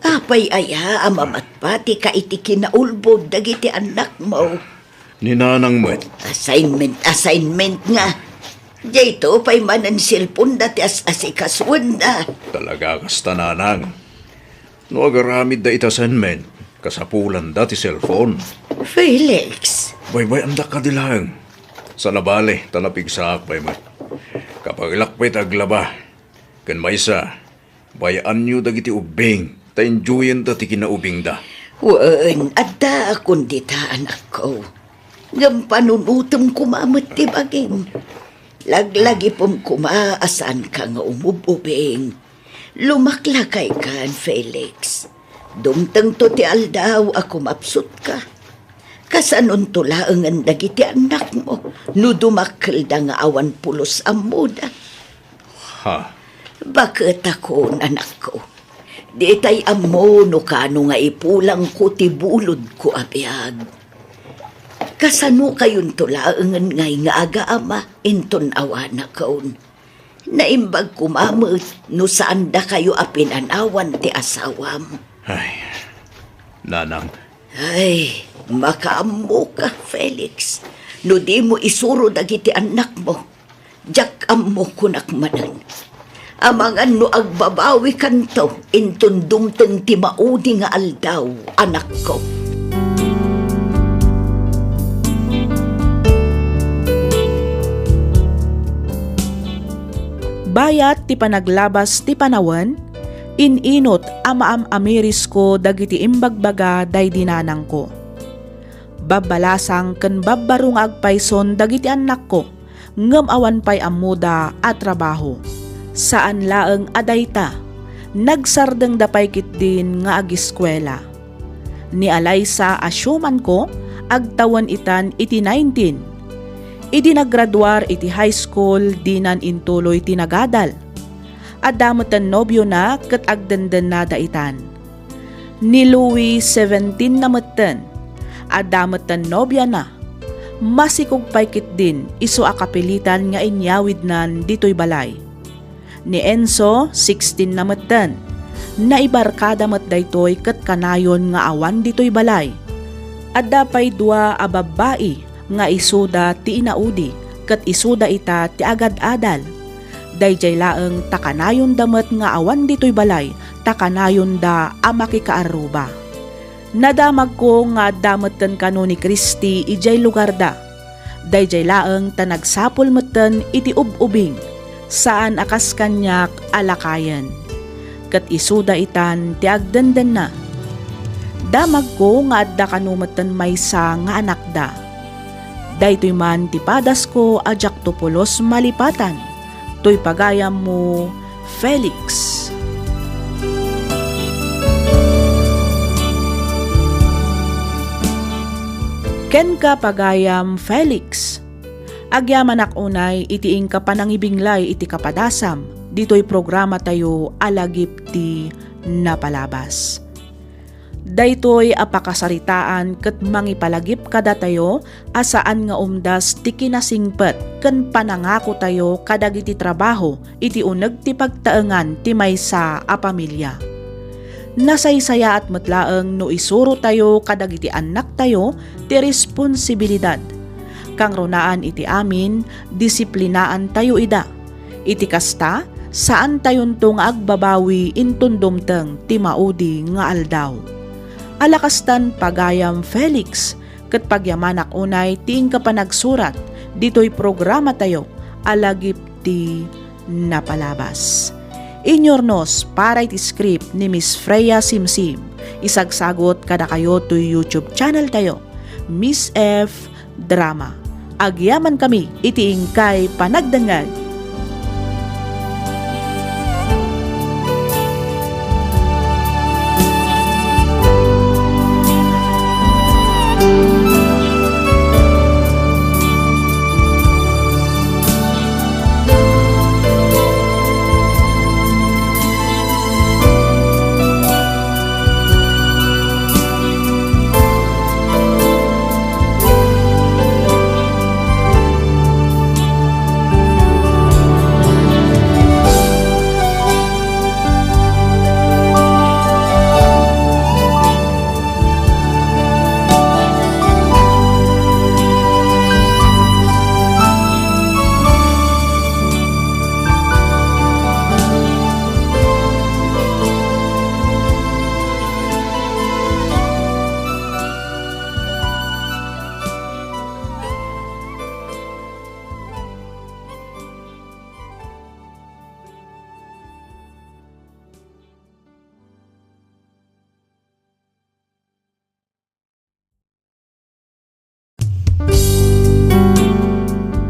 Apay aya a mamatpatika iti kinaulbod dagiti annakmo? Ni nanang met. Assignment, assignment nga. Dayto pay manen cellphoneda ti as-asikasuenda. Talaga kasta, nanang. No agaramidda iti assignment, kasapulanda ti cellphone. Felix! Baybay-andak kadi laeng. Sana bale, ta napigsaak pay met. Kapaglak pay ti aglaba. Ken maysa, bay-anyo dagiti ubbing, ta enjoyenda ti kinaubingda. Wen, addaakon dita, anakko. Ngem panunotem koma met ti bagim. Laglagipem koma a saanka nga umub-ubing. Lumaklakaykan, Felix. Dumtengto ti aldaw a kumapsutka. Kasanonto laengen dagiti annakmo no dumakkelda nga awan pulos ammoda? Ha? Baketakon, anakko. Ditay ammo no kano nga ipulangko ti bulodko a biag. Kasanokayonto laengen ngay nga agaama inton awanakon. Naimbag koma met no saandakayo a pinanawan ti asawam. Ay, nanang. Ay, makaammoka, Felix. No dimo isuro dagiti annakmo, diak ammo, kunak manen. Amangan no agbabawikanto inton dumteng ti maudi nga aldaw, anakko. Bayat ti panaglabas ti panawen, in-inut a maam-amirisko dagiti imbagbaga daydi nanangko. Babbalasang ken babbaro nga agpayson dagiti annakko, ngem awan pay ammoda a trabaho. Saan laeng a dayta, nagsardengda pay ketdin nga agiskuela. Ni Alaysa a siumanko, agtawen itan iti nineteen. Idi naggraduar iti high school, dinan intuloy ti nagadal. Adda metten nobiona ket agdendennada itan. Ni Louie, seventeen na metten. Adda metten nobiana. Masikog pay ketdin isu a kapilitan nga inyawidnan ditoy balay. Ni Enzo, sixteen na metten. Naibarkada met daytoy ket kanayon nga awan ditoy balay. Adda pay dua a babbai nga isuda ti inaudi ket isuda ita ti agad-adal. Daydiay laeng ta kanayonda met nga awan ditoy balay ta kanayonda a makikaarruba. Nadamagko nga adda metten kano ni Christy idiay lugarda. Daydiay laeng ta nagsapul metten iti ub-ubing, saan a kas kaniak a lakayen. Ket isuda itan ti agdendenna. Damagko nga adda kano metten maysa nga anakda. Daytoy man ti padasko a diakto pulos malipatan. Toy pagayammo, Felix. Kenka, pagayam Felix, agyamanak unay iti inka panangibinglay iti kapadasam ditoy programatayo a Lagip ti Napalabas. Daytoy a pakasaritaan ket mangipalagip kadatayo a saan nga umdas ti kinasingpet ken panangakotayo kadagiti trabaho iti uneg ti pagtaengan ti maysa a pamilia. Nasaysayaat met laeng no isurotayo kadagiti annaktayo ti responsibilidad. Kangrunaan iti amin, disiplinaantayo ida. Iti kasta, saantayonto nga agbabawi inton dumteng ti maudi nga aldaw. Ala kastan, pagayam Felix, ket pagyamanak unay ti inka panagsurat ditoy programatayo a Lagip ti Napalabas. Inyurnos para iti script ni Miss Freya Simsim. Isagsagot kadakayo toy YouTube channel tayo, Miss F Drama. Agyamankami iti inkay panagdengngeg.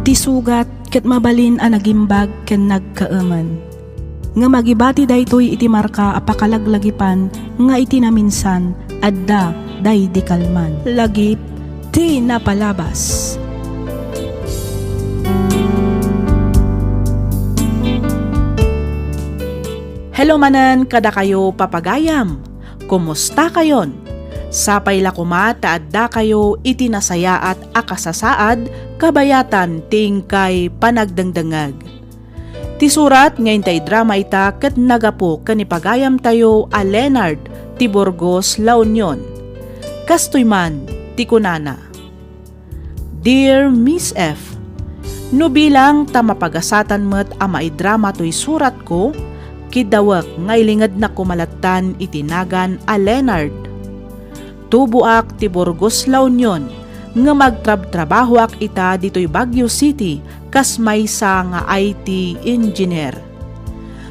Ti sugat ket mabalin a nagimbag ken nagkaemen. Ngem agibati daytoy iti marka a pakalaglagipan nga iti naminsan, adda daydi kalman. Lagip ti napalabas. Hello manen kadakayo, papagayam. Kumusta kayon? Sapay la koma ta addakayo iti nasayaat a kasasaad kabayatan ti inkay panagdengdengngeg. Ti surat nga intay drama ita ket nagapu ken ni pagayamtayo a Leonard ti Burgos, La Union. Kastoy man ti kunana, Dear Miss F, no bilang ta mapagasatan met a maidrama toy suratko, kidawek nga ilingednak koma lattan iti nagan a Leonard. Tuboak ti Burgos, La Union, ngem agtrabtrabahoak ita ditoy Baguio City kas maysa nga I T engineer.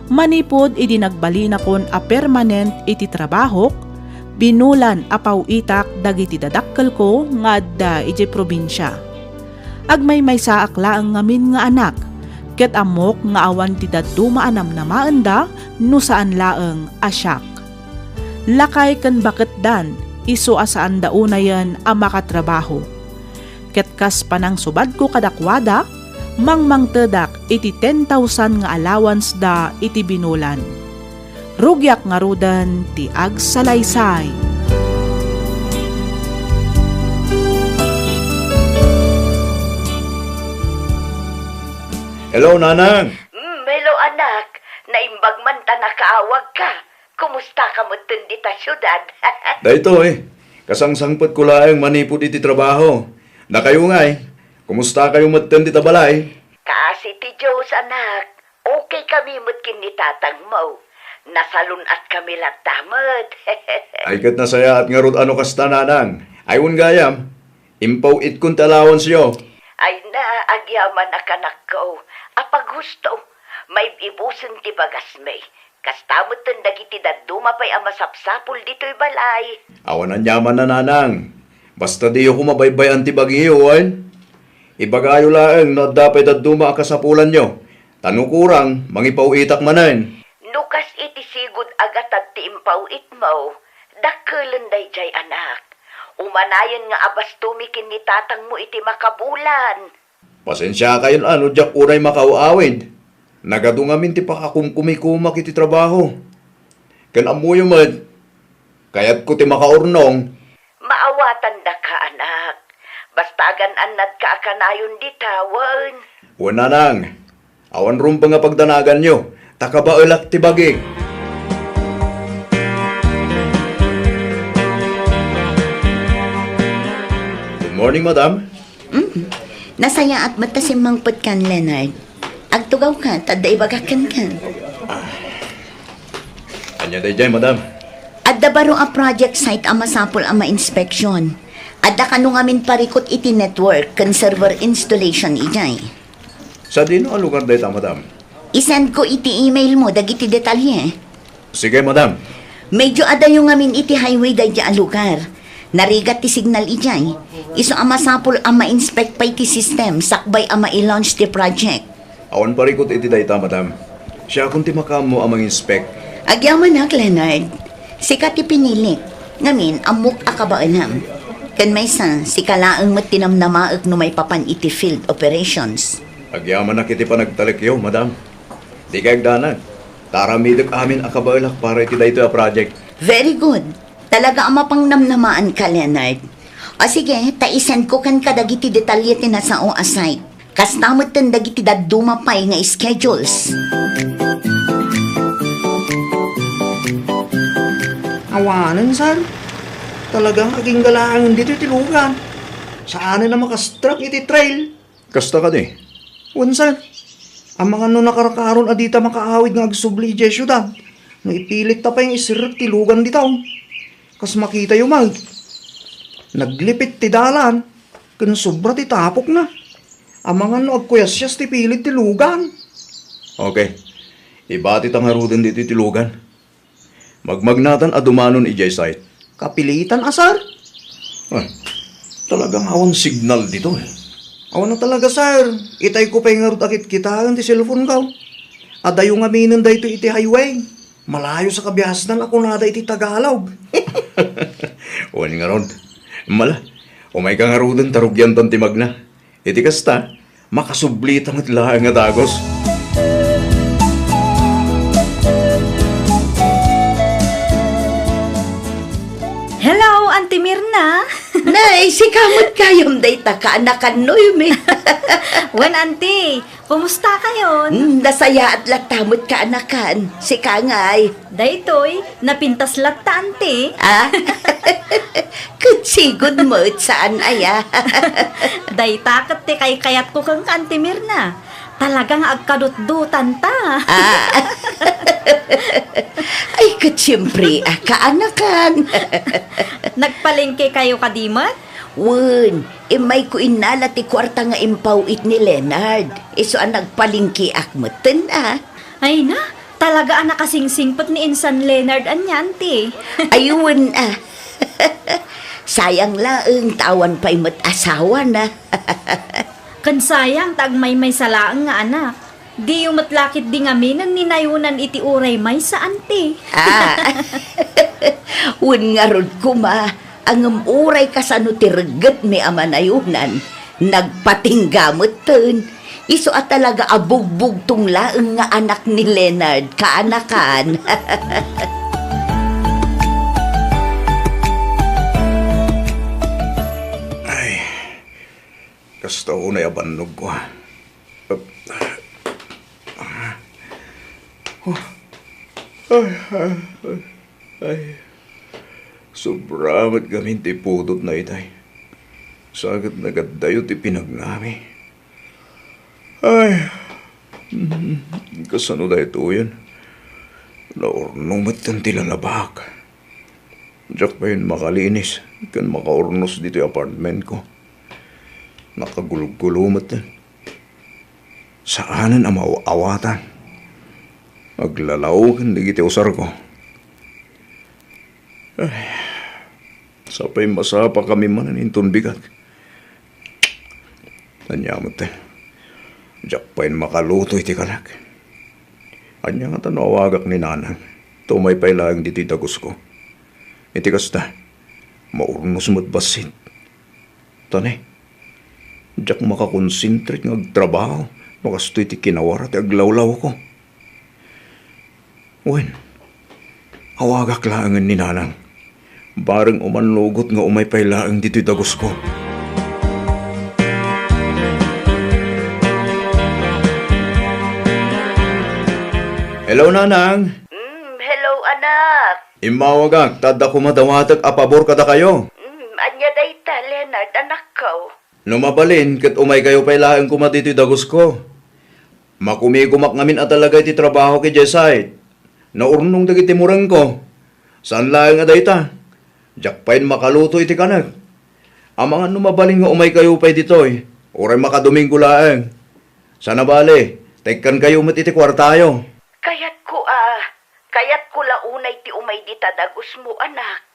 Manipud idi nagbalinakon a permanent iti trabahok, binulan a paw-itak dagiti dadakkelko nga adda idiay probinsia. Agmaymaysaak laeng ngamin nga anak, ket ammok nga awan ti dadduma a namnamaenda no saan laeng a siak. Lakay ken baketdan, isu a saanda unayen a makatrabaho. Ket kas panangsubadko kadakuada, mangmangtedak iti ten thousand nga allowance da iti binulan. Rugiak ngaruden ti agsalaysay. Hello, Nanang! Mm, hello, anak. Naimbag man ta nakaawagka. Kumusta ka metten dita siudad? Daytoy, kasangsangpetko laeng manipud iti trabaho. Dakayo ngay, kumusta kayo metten dita balay? Kaasi ti Dios, anak. Okay kami met ken ni tatangmo. Nasalun-at kami latta met. Ay, ket nasayaat ngarud a no kasta, Nanang. Ay, wen gayam, impaw-itkon ti allowance yo. Ay na, agyamanak, anakko. Apaghusto, maib-ibusen ti bagasmi. Kasta metten dagiti dadduma pay a masapsapul ditoy balay. Awan aniamanna, Nanang. Basta diyo koma baybay-an ti bagiyo, wen? Ibagayo laeng no adda pay dadduma a kasapulanyo. Ta no kurang, mangipaw-itak manen. No kas iti sigud a gatad ti impaw-itmo, dakkelen daydiay, anak. Umanayen nga abastomi ken ni tatangmo iti makabulan. Pasensiakayon a no diak unay makaaw-awid. Nagadu ngamin ti pakakumkumikomak iti trabaho. Ken ammoyo met, kayatko ti makaurnong. Maawatandaka, anak. Basta agan-annadka a kanayon dita, wen? Wen, Nanang. Awan rumbeng a pagdanaganyo, ta kabaelak ti bagik. Morning, madam. Mm. Nasayaat met ta simmangpetkan, Leonard. Agtugawka, ta adda ibagak kenka. Ania daydiay, madam? Adda baro a project site a masapul a mainspeksiyon. Adda kano ngamin parikut iti network ken server installation idiay. Sadino a lugar dayta, madam? I-send ko iti email mo dagiti detalye. Sige, madam. Medyo adayo ngamin iti highway daydiay a lugar. Narigat ti signal idiay. Isu a masapul a ma-inspect pay ti system sakbay a ma-launch ti project. Awan parikut iti dayta, madam. Siakon ti makaammo a mang-inspect. Agyamanak, Leonard. Sika ti pinilik. Ngamin, ammok a kabaelam. Ken maysa, sika laeng met ti namnamaek no maipapan iti field operations. Agyamanak iti panagtalekyo, madam. Dika agdanag. Ta aramidek amin a kabaelak para iti daytoy a project. Very good. Talaga a mapangnamnamaanka, Leonard. O sige, ta i-send ko kenka dagiti detalye ti nasao a site. Kasta metten dagiti dadduma pay nga schedules. Awanen, sir. Talagang agingga laeng ditoy ti lugan. Saanen a makastruck iti trail. Kasta kadi? Wen, sir. Amangan no nakarkaron a dita makaawid nga agsubli idiay siudad, no ipilitta pay nga isirrek ti lugan dita. Kas makitayo met, naglipit ti dalan, ken sobra ti tapokna. Amangan no agkuyasias ti pilid ti lugan. Okay. Ibatita ngaruden ditoy ti lugan. Magmagnatan a dumanon idiay site. Kapilitan a, sir. Ah, talagang awan signal ditoy. Awan a talaga, sir. Itayko pay ngarud a kitkitaen ti cellphone ko. Adayo ngaminen daytoy iti highway. Malayo sa kabiasnan a kunada iti Tagalog. Wen ngarud. Mala, umayka ngaruden ta rugiantan ti magna. Iti kasta, makasublita met laeng a dagus. Hello, Auntie Mirna. Nay, sika met gayam dayta kaanakan, Noemi. Wen, Auntie, kumusta kayon? Hmm, nasayaat latta met kaanakan. Sika ngay? Daytoy, napintas latta, Auntie. Ah? Ket sigud met saan aya. Dayta ket ti kaykayatko kenka, Auntie Mirna. Talaga nga agkadutdutanta. Ah. Ay, ket siempre, ah, kaanakan. Nagpalengke kayo kadi met? Wen, immayko innala ti kuarta nga impaw-it ni Leonard. Isu a nagpalengkeak metten, ah. Ay na, talaga a nakasingsingpet ni insan Leonard ania, Auntie. Ay, wen, ah. Sayang laeng ta awan pay met asawana. Ken sayang ta agmaymaysa laeng nga anak. Diyo met la ketdi ngaminen ni nayonan iti uray maysa, Auntie. Ah. Wen ngarud koma, ngem uray kasano ti reggetmi a manayonan, nagpatingga metten. Isu a talaga a bugbugtong laeng nga anak ni Leonard, kaanakan. Ay, kasta unay a bannogko, ah. Ay, ay, ay, ay. Sobra met gamin ti pudotna itay. Sa ket nagaddayo ti pinagnami. Ay, mm, kasano daytoyen? Naurno metten ti lalabak. Diak payen makalinis ken makaurnos ditoy apartmentko. Nakagulgulo metten. Saanen a maaw-awatan. Aglalaoken dagiti usarko. Ay, sapay masapakami manen inton bigat. Ania met, diak payen makaluto iti kanak. Ania ngata no awagak ni Nanang, ta umay pay laeng ditoy dagusko? Iti kasta, maurnos met bassit. Ta ne, diak makakonsentrate nga agtrabaho no kastoy ti kinawara ti aglawlawko. Wen, awagak laengen ni Nanang. Bareng umannugot nga umay pay laeng ditoy dagusko. Hello, Nanang. Mm, hello, anak. Immawagak, ta adda koma dawatek a pabor kadakayo. Mm, Ania dayta, Leonard, anakko? No mabalin, ket umaykayo pay laeng koma ditoy dagusko. Makumikumak ngamin a talaga iti trabaho idiay site. Naurnong dagiti murengko. Saan laeng a dayta. Diak pay makaluto iti kanek. Amangan no mabalin nga umaykayo pay ditoy, uray makadomingo laeng. Sana bale, tekkankayo met iti kuartayo. Kayatko a, kayatko la unay ti umay dita dagusmo, anak.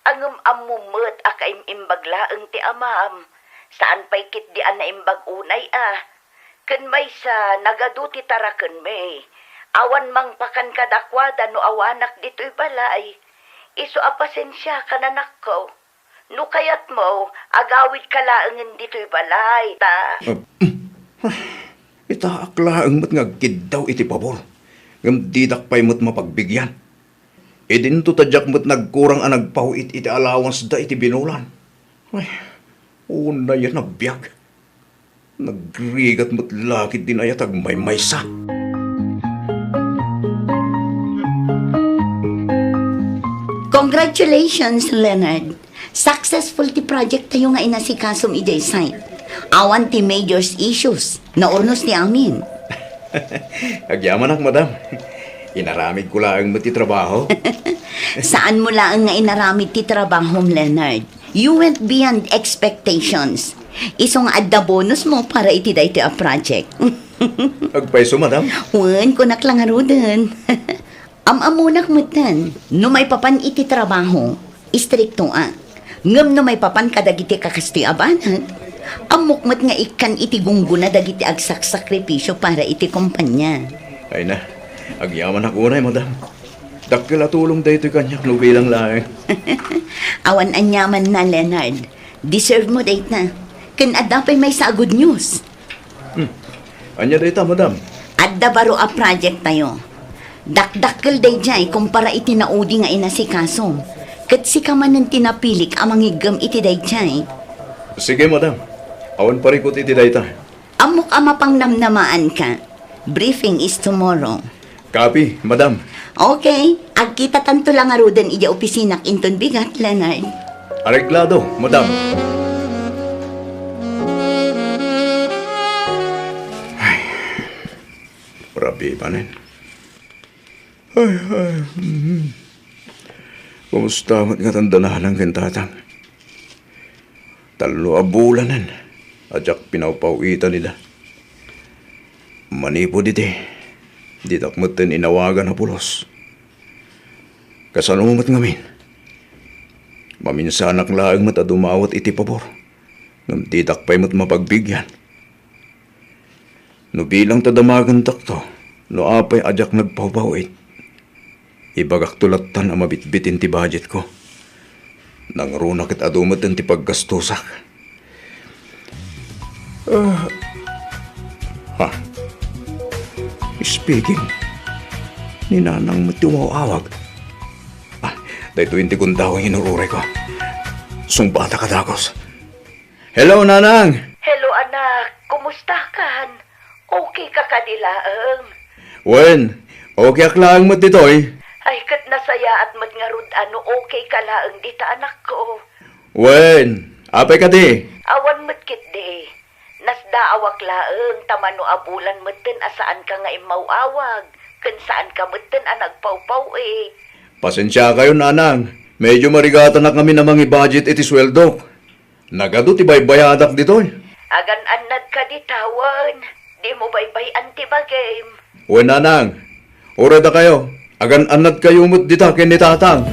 Ngem ammom met a kaim-imbag laeng ti amam. Saan pay ketdi a naimbag unay a. Ken maysa, nagadu ti tarakenmi. Awan mangpakan kadakuada no awanak ditoy balay. Isu a pasensiakan, anakko. No kayatmo, agawidka laengen ditoy balay, ta. Ah, itaak laeng met nga agkiddaw iti pabor, ngem didak pay met mapagbigyan. Idinto ta diak met nagkurang a nagpaw-it iti allowance da iti binulan. Ay, unay a nabiag. Nagrigat met la ketdi a nagmaymaysa. Congratulations, Leonard. Successful ti project tayo nga inasikasom idiay site. Awan ti major issues. Naurnos ti amin. Agyamanak, madam. Inaramidko laeng met ti trabaho. Saanmo laeng nga inaramid ti trabahom, Leonard. You went beyond expectations. Isu nga adda bonusmo para iti daytoy a project. Agpayso, madam? Wen, kunak la ngaruden. Am-ammonak metten, no maipapan iti trabaho, istriktoak. Ngem no maipapan kadagiti kakastoy a banag, ammok met nga ikkan iti gunggona dagiti agsaksakripisio para iti kompania. Ay na, agyamanak unay, madam. Dakkel a tulong daytoy kaniak no bilang laeng. Awan aniamanna, Leonard. Deserve mo dayta. Ken adda pay maysa a good news. Hmm. Ania dayta, madam? Adda baro a project tayo. Dakdakkel daydiay kumpara iti naudi nga inasikasom. Ket sika manen ti napilik a mangiggem iti daydiay. Sige, madam. Awan parikut iti dayta. Ammok a mapangnamnamaanka. Briefing is tomorrow. Copy, madam. Okay. Agkitatanto la ngaruden idiay opisinak inton bigat, Leonard. Areglado, madam. Ay, rabii manen. Ay, ay, mm. Kumusta met ngatan da nanang ken tatang? Tallo a bulanen a diak pinawpaw-itan ida. Manipud iti, didak metten inawagan a pulos. Kasano met ngamin? Maminsanak laeng met a dumawat iti pabor, ngem didak pay met mapagbigyan. No bilang ta damagentakto, no apay a diak nagpawpaw-it, ibagakto lattan a mabitbitin ti budgetko. Nangruna ket adu met ti paggastosak. Ah. Ha? Speaking. Ni Nanang met ti umaw-awag. Ah, daytoy ti gundaway nga inururayko. Sungbatak a dagus. Hello, Nanang! Hello, anak. Kumusta kan? Okay ka kadi laeng? Wen, okay ak laeng met ditoy. Ay, ket nasayaat met ngarud a no okay ka laeng dita, anakko. Wen, apay kadi? Awan met ketdi. Nasdaawak laeng ta mano a bulan metten a saanka nga immaw-awag, ken saanka metten a nagpawpaw-it. Pasensiakayo, Nanang. Medyo marigatanak ngamin a mangi-budget iti sueldok. Nagadu ti baybayadak ditoy. Agan-annadka dita, wen. Dimo baybay-an ti bagim. Wen, Nanang. Uray dakayo, agan-annadkayo met dita ken ni Tatang.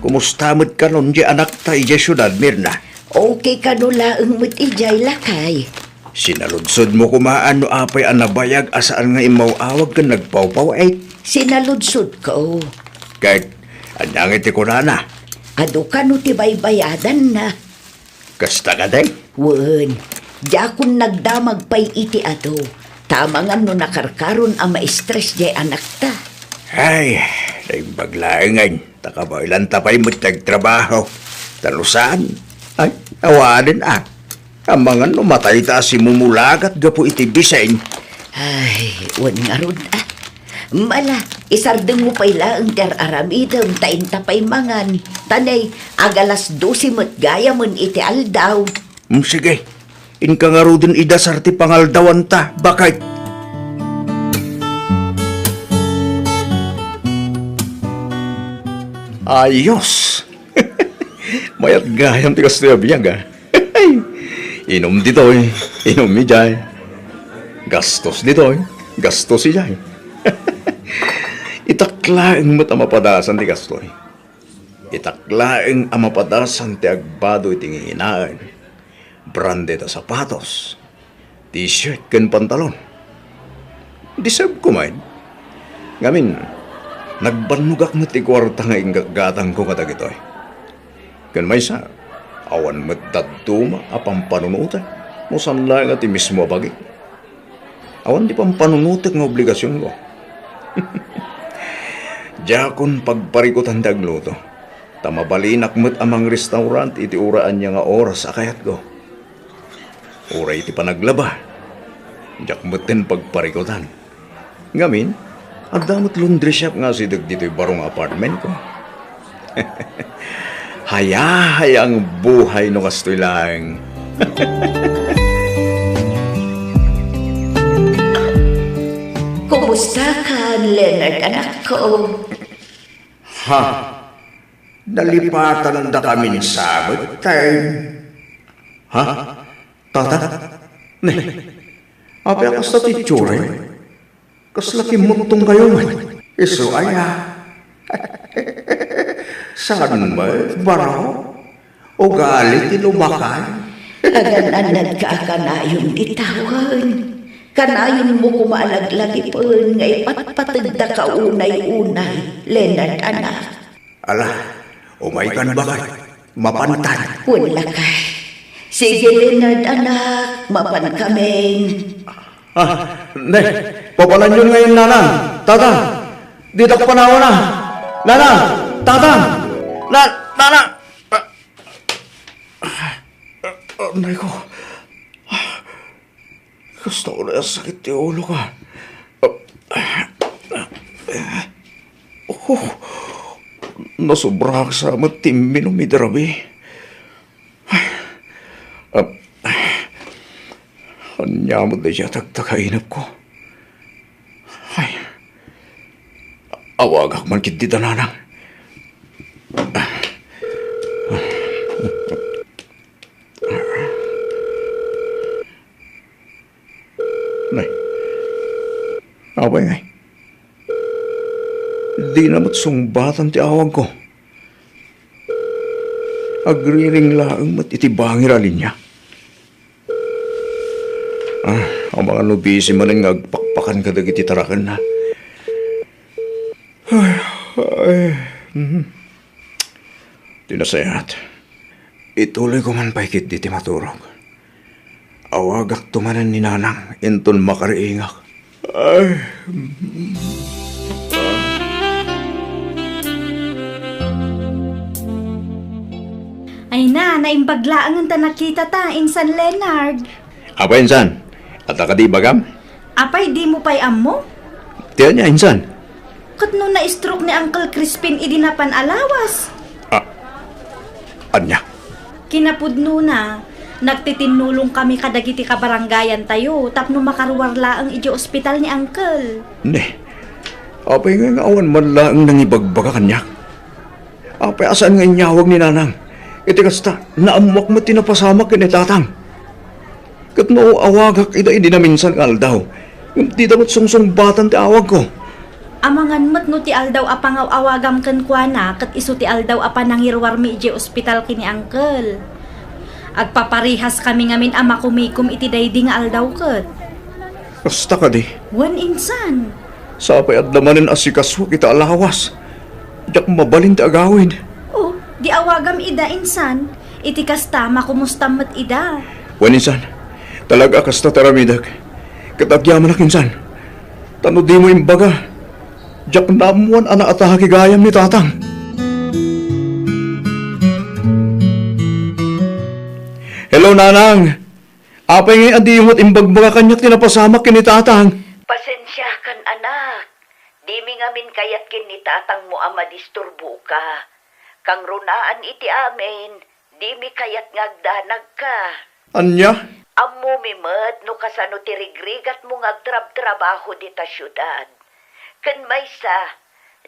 Kumusta met kanon di anakta idiay siudad, Mirna? Okay kano laeng met idiay, lakay. Sinaludsodmo koma no apay a nabayag a saan nga immaw-awag ken nagpawpaw-it? Sinaludsodko. Ket ania nga ti kunana? Adu kano ti baybayadanna? Kasta kadi? Wen, diakon nagdamag pay iti adu. Ta amangan no nakarkaron a ma-stress diay anakta. Ay, naimbag laengen. Ta kabaelanta pay met ti agtrabaho. Ta no saan, ay, awanen a. Amangan no matayta a simumulagat gapu iti biseng. Ay, wen ngarud a. Mala, isardengmo pay laeng ti ar-aramidem ta inta pay mangan. Ta nay, agalas dose met gayamen iti aldaw. Mm, sige. Inka ngaruden idasar ti pangaldawanta, baket. Ayos! Mayat gayam ti kastoy a biag, a. Inum ditoy, inum idiay. Gastos ditoy, gastos idiay. Itak laeng met a mapadasan ti kastoy. Itak laeng a mapadasan ti agbado iti nginginaen. Branded a sapatos, t-shirt ken pantalon. Deserve ko met. Ngamin, nagbannogak met ti kuarta nga inggatgatangko kadagitoy. Ken maysa, awan met dadduma a pampanunotek no saan laeng a ti mismo a bagik. Awan ti pampanunotek nga obligasionko. Diakon pagparikutan ti agluto, ta mabalinak met a mangrestaurant iti uray ania nga oras a kayatko. Uray iti panaglaba, diak metten pagparikutan. Ngamin, adda met laundry shop nga asideg ditoy baro nga apartmentko. Hayahay ang buhay no kastoy laeng. Kumustakan, Leonard, anakko? Ha? Nalipatandakamin sa met, tay? Ha? Tata? Ne, apay a kasta ti itsura? Kasla kimmuttong kayo met. Isu aya? Saan met, baro? Ugali ti lumakay? Agan-annadka a kanayon ti tawen. Kanayonmo koma a laglagipen nga ipatpateg daka unay-unay, Leonard, anak. Ala, umaykan, baket. Mapantan. Wen lakay. Sige, Leonard, anak, mapankamin. Ah, ne, papananyon ngayon, nanang, tatang. Ditak panawana. Nanang, tatang. Na, nanang. Ah, ah, ah, nay ko. Kasta unay a sakit ti ulok. Oh, nasobraak sa met ti imminum idi rabii. Ay, ania met daydiay a tagtagainepko? Ay, awagak man ketdi da nanang. Nay, apay ngay? Dina met sungbatan ti awagko. Agriring laeng met iti bangir a linia. Ah, amangan no busy manen nga agpakpakan kadagiti tarakenna. Ay, ay, mhm. Ti nasayaat, ituloyko man pay ketdi ti maturog. Awagakto manen ni Nanang inton makariingak. Ay. Ay na, naimbag laengen ta nakitata, Insan Leonard. Apay, Insan? Adda kadi ibagam? Apay, dimo pay ammo? Ti ania, Insan? Ket no na-stroke ni Uncle Crispin idi napan a lawas? Ah, ania? Kinapudnona, nagtitinnulongkami kadagiti kabarangayantayo tapno makaruar laeng idiay ospital ni Uncle. Ne, apay ngay nga awan man laeng nangibagbaga kaniak? Apay a saan nga inyawag ni Nanang? Iti kasta, naammoak met ti napasamak ken ni Tatang. Ket no awagak ida idi naminsan nga aldaw, ngem dida met sungsungbatan ti awagko. Amangan met no ti aldaw a pangaw-awagam kenkuana ket isu ti aldaw a panangiruarmi idiay ospital ken ni Uncle. Agpaparihaskami ngamin a makumikom iti daydi nga aldaw ket. Kasta kadi? Wen, insan. Sapay adda manen asikasuak ita a lawas. Diak mabalin ti agawid. Oh, di awagam ida, insan. Iti kasta, makumustam met ida. Wen, insan. Talaga a kasta ti aramidek. Ket agyamanak, insan. Ta no dimo imbaga, diak naammoan a naatake gayam ni Tatang. Hello, Nanang. Apay ngay a diyo met imbagbaga kaniak ti napasamak ken ni Tatang? Pasensiakan, anak. Dimi ngamin kayat ken ni tatangmo a madisturboka. Kangrunaan iti amin, dimi kayat nga agdanagka. Ania? Ammomi met no kasano ti rigrigatmo nga agtrabtrabaho dita siudad. Ken maysa,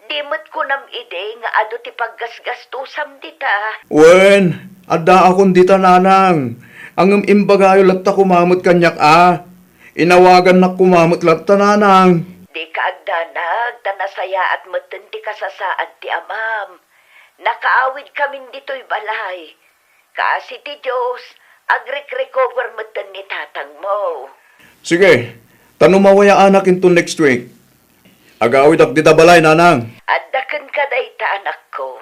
di met kunam idi nga adu ti paggasgastusam dita. Wen, addaakon dita, nanang. Ngem imbagayo latta koma met kaniak a. Inawagannak koma met latta, nanang. Dika agdanag, ta nasayaat metten ti kasasaad ti amam. Nakaawidkamin ditoy balay. Kaasi ti Dios, agrekrecover metten ni tatangmo. Sige, ta no mawayaanak inton next week, agawidak dita balay, nanang. Adda kenka dayta, anakko.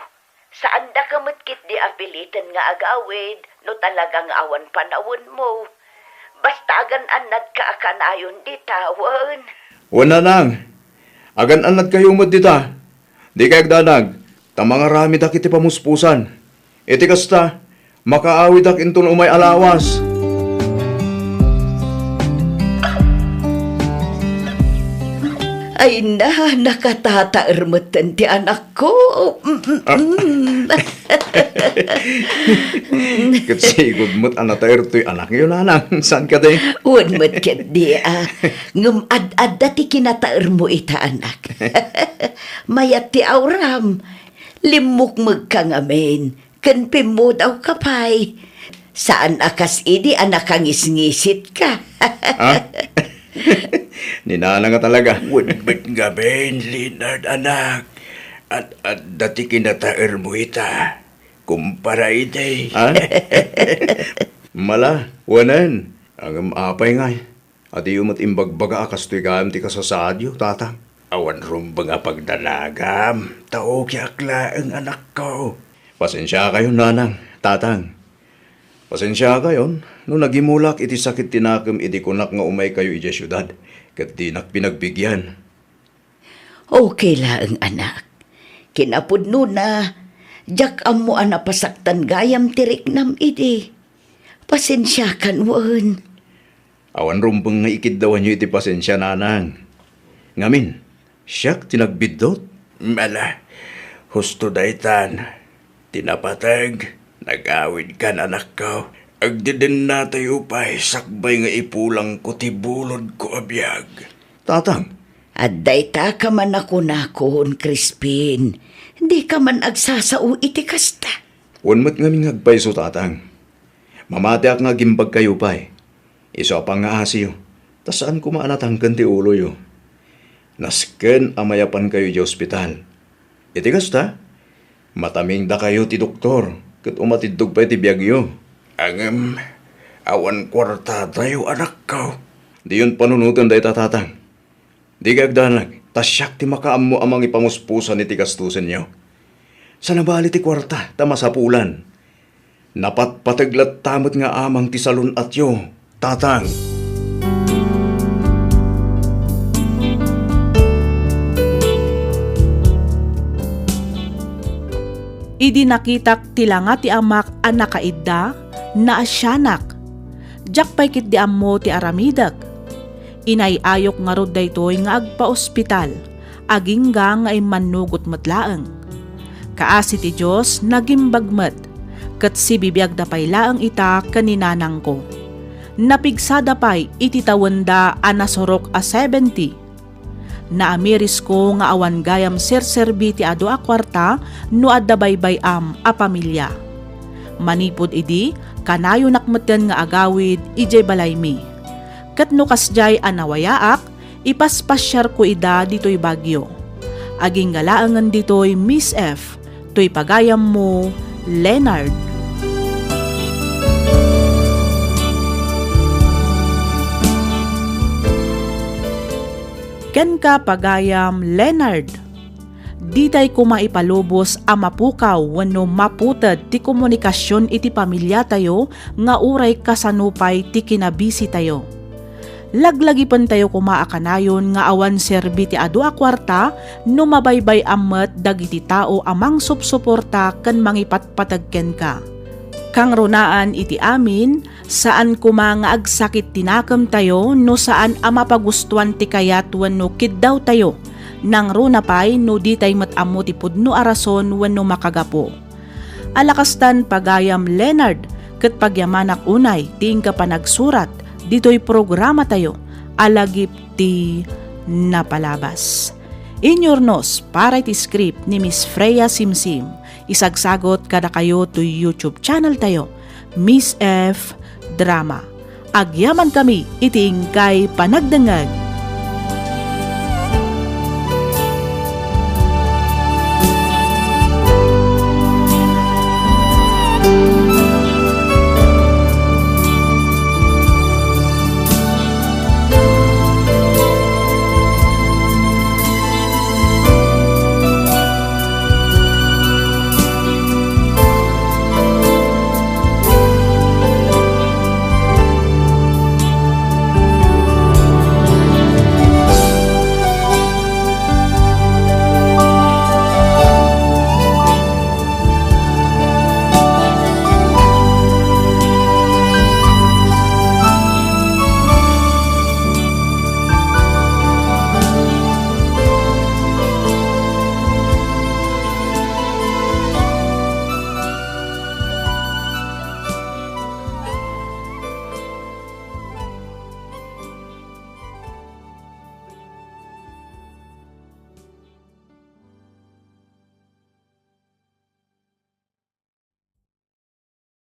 Saandaka met ketdi a piliten nga agawid no talaga nga awan panawenmo. Basta agan-annadka a kanayon dita, wen? Wen, nanang. Agan-annadkayo met dita. Dikay agdanag, ta mangaramidak iti pamuspusan. Iti kasta, makaawidak inton umay a lawas. Ay na, nakatataer metten ti anakko. Mm, mm, mm. Ket sigud met a nataer toy anakyo, nanang. Saan kadi? Wen met ketdi, a. Ngem ad-adda ti kinataermo ita, anak. Mayat ti auram. Limmukmegka ngamin, ken pimmudawka pay. Saan a kas idi a nakangisngisit ka. Ha? Ni nanang a talaga. Wen met ngamin, Leonard, anak. Ad-adda ti kinataermo ita. Kumpara idi. Ha? Mala, wanen. Ngem apay ngay? Adiyo met imbagbaga a kastoy gayam ti kasasaadyo, tatang. Awan rumbeng a pagdanagam, ta okeak laeng, anakko. Pasensiakayon, nanang, tatang. Pasensiakayon no nagimulak iti sakit ti nakem idi kunak nga umaykayo idiay siudad, ket dinak pinagbigian. Okay laeng, anak. Kinapudnona, diak ammo a napasaktan gayam ti riknam idi. Pasensiakan wen. Awan rumbeng nga ikiddawanyo iti pasensia, nanang. Ngamin, siak ti nagbiddut. Mala, husto daytan. Ti napateg, nagawidkan, anakko. Agdedennatayo pay sakbay nga ipulangko ti bulodko a biag. Tatang. Adda ita ka man a kunakon, Crispin. Dika man agsasao iti kasta. Wen met ngamin nga agpayso, tatang. Mamatiak nga agimbagkayo pay. Isu a pangngaasiyo, ta saan koma a natangken ti uloyo. Nasken a mayapankayo idiay ospital. Iti kasta, matamingdakayo ti doktor ket umatiddog pay ti biagyo. Ngem, awan kuartatayo, anakko. Diyon panunoten dayta, tatang. Dika agdanag, ta siak ti makaammo a mangipamuspusan iti gastusenyo. Saan a bali ti kuarta ta masapulan. Napatpateg latta met nga amang ti salun-atyo, tatang. Idi nakitak ti langa ti amak a nakaidda, naasianak. Diak pay ketdi ammo ti aramidek. Inay-ayok ngarud daytoy nga agpaospital, agingga nga immannugot met laeng. Kaasi ti Dios, nagimbag met, ket sibibiagda pay laeng ita ken ni nanangko. Napigsada pay iti tawenda a nasurok a seventy. Naamirisko nga awan gayam serserbi ti adu a kuarta no adda baybay-am a pamilia. Manipud idi, kanayonak metten nga agawid idiay balaymi. Ket no kasdiay a nawayaak, ipaspasiarko ida ditoy Baguio. Agingga laengen ditoy, Miss F, toy pagayammo, Leonard. Kenka, pagayam Leonard. Ditay koma ipalubos a mapukaw wenno maputed ti komunikasion iti pamiliatayo nga uray kasano pay ti kinabisitayo. Laglagipentayo koma a kanayon nga awan serbi ti adu a kuarta no mabaybay-am met dagiti tao a mangsupsuporta ken mangipatpateg kenka. Kangrunaan iti amin, saan koma nga agsakit ti nakemtayo no saan a mapagustoan ti kayat wenno kiddawtayo Nangruna pay no ditay met ammo ti pudno a rason wenno makagapu. Alakastan pagayam Leonard, ket pagyamanak unay ti inka panagsurat ditoy programatayo a Lagip ti Napalabas. Inyurnos para iti script ni Miss Freya Simsim, isagsagot kadakayo toy YouTube channel tayo, Miss F Drama. Agyaman kami iti inkay panagdengngeg.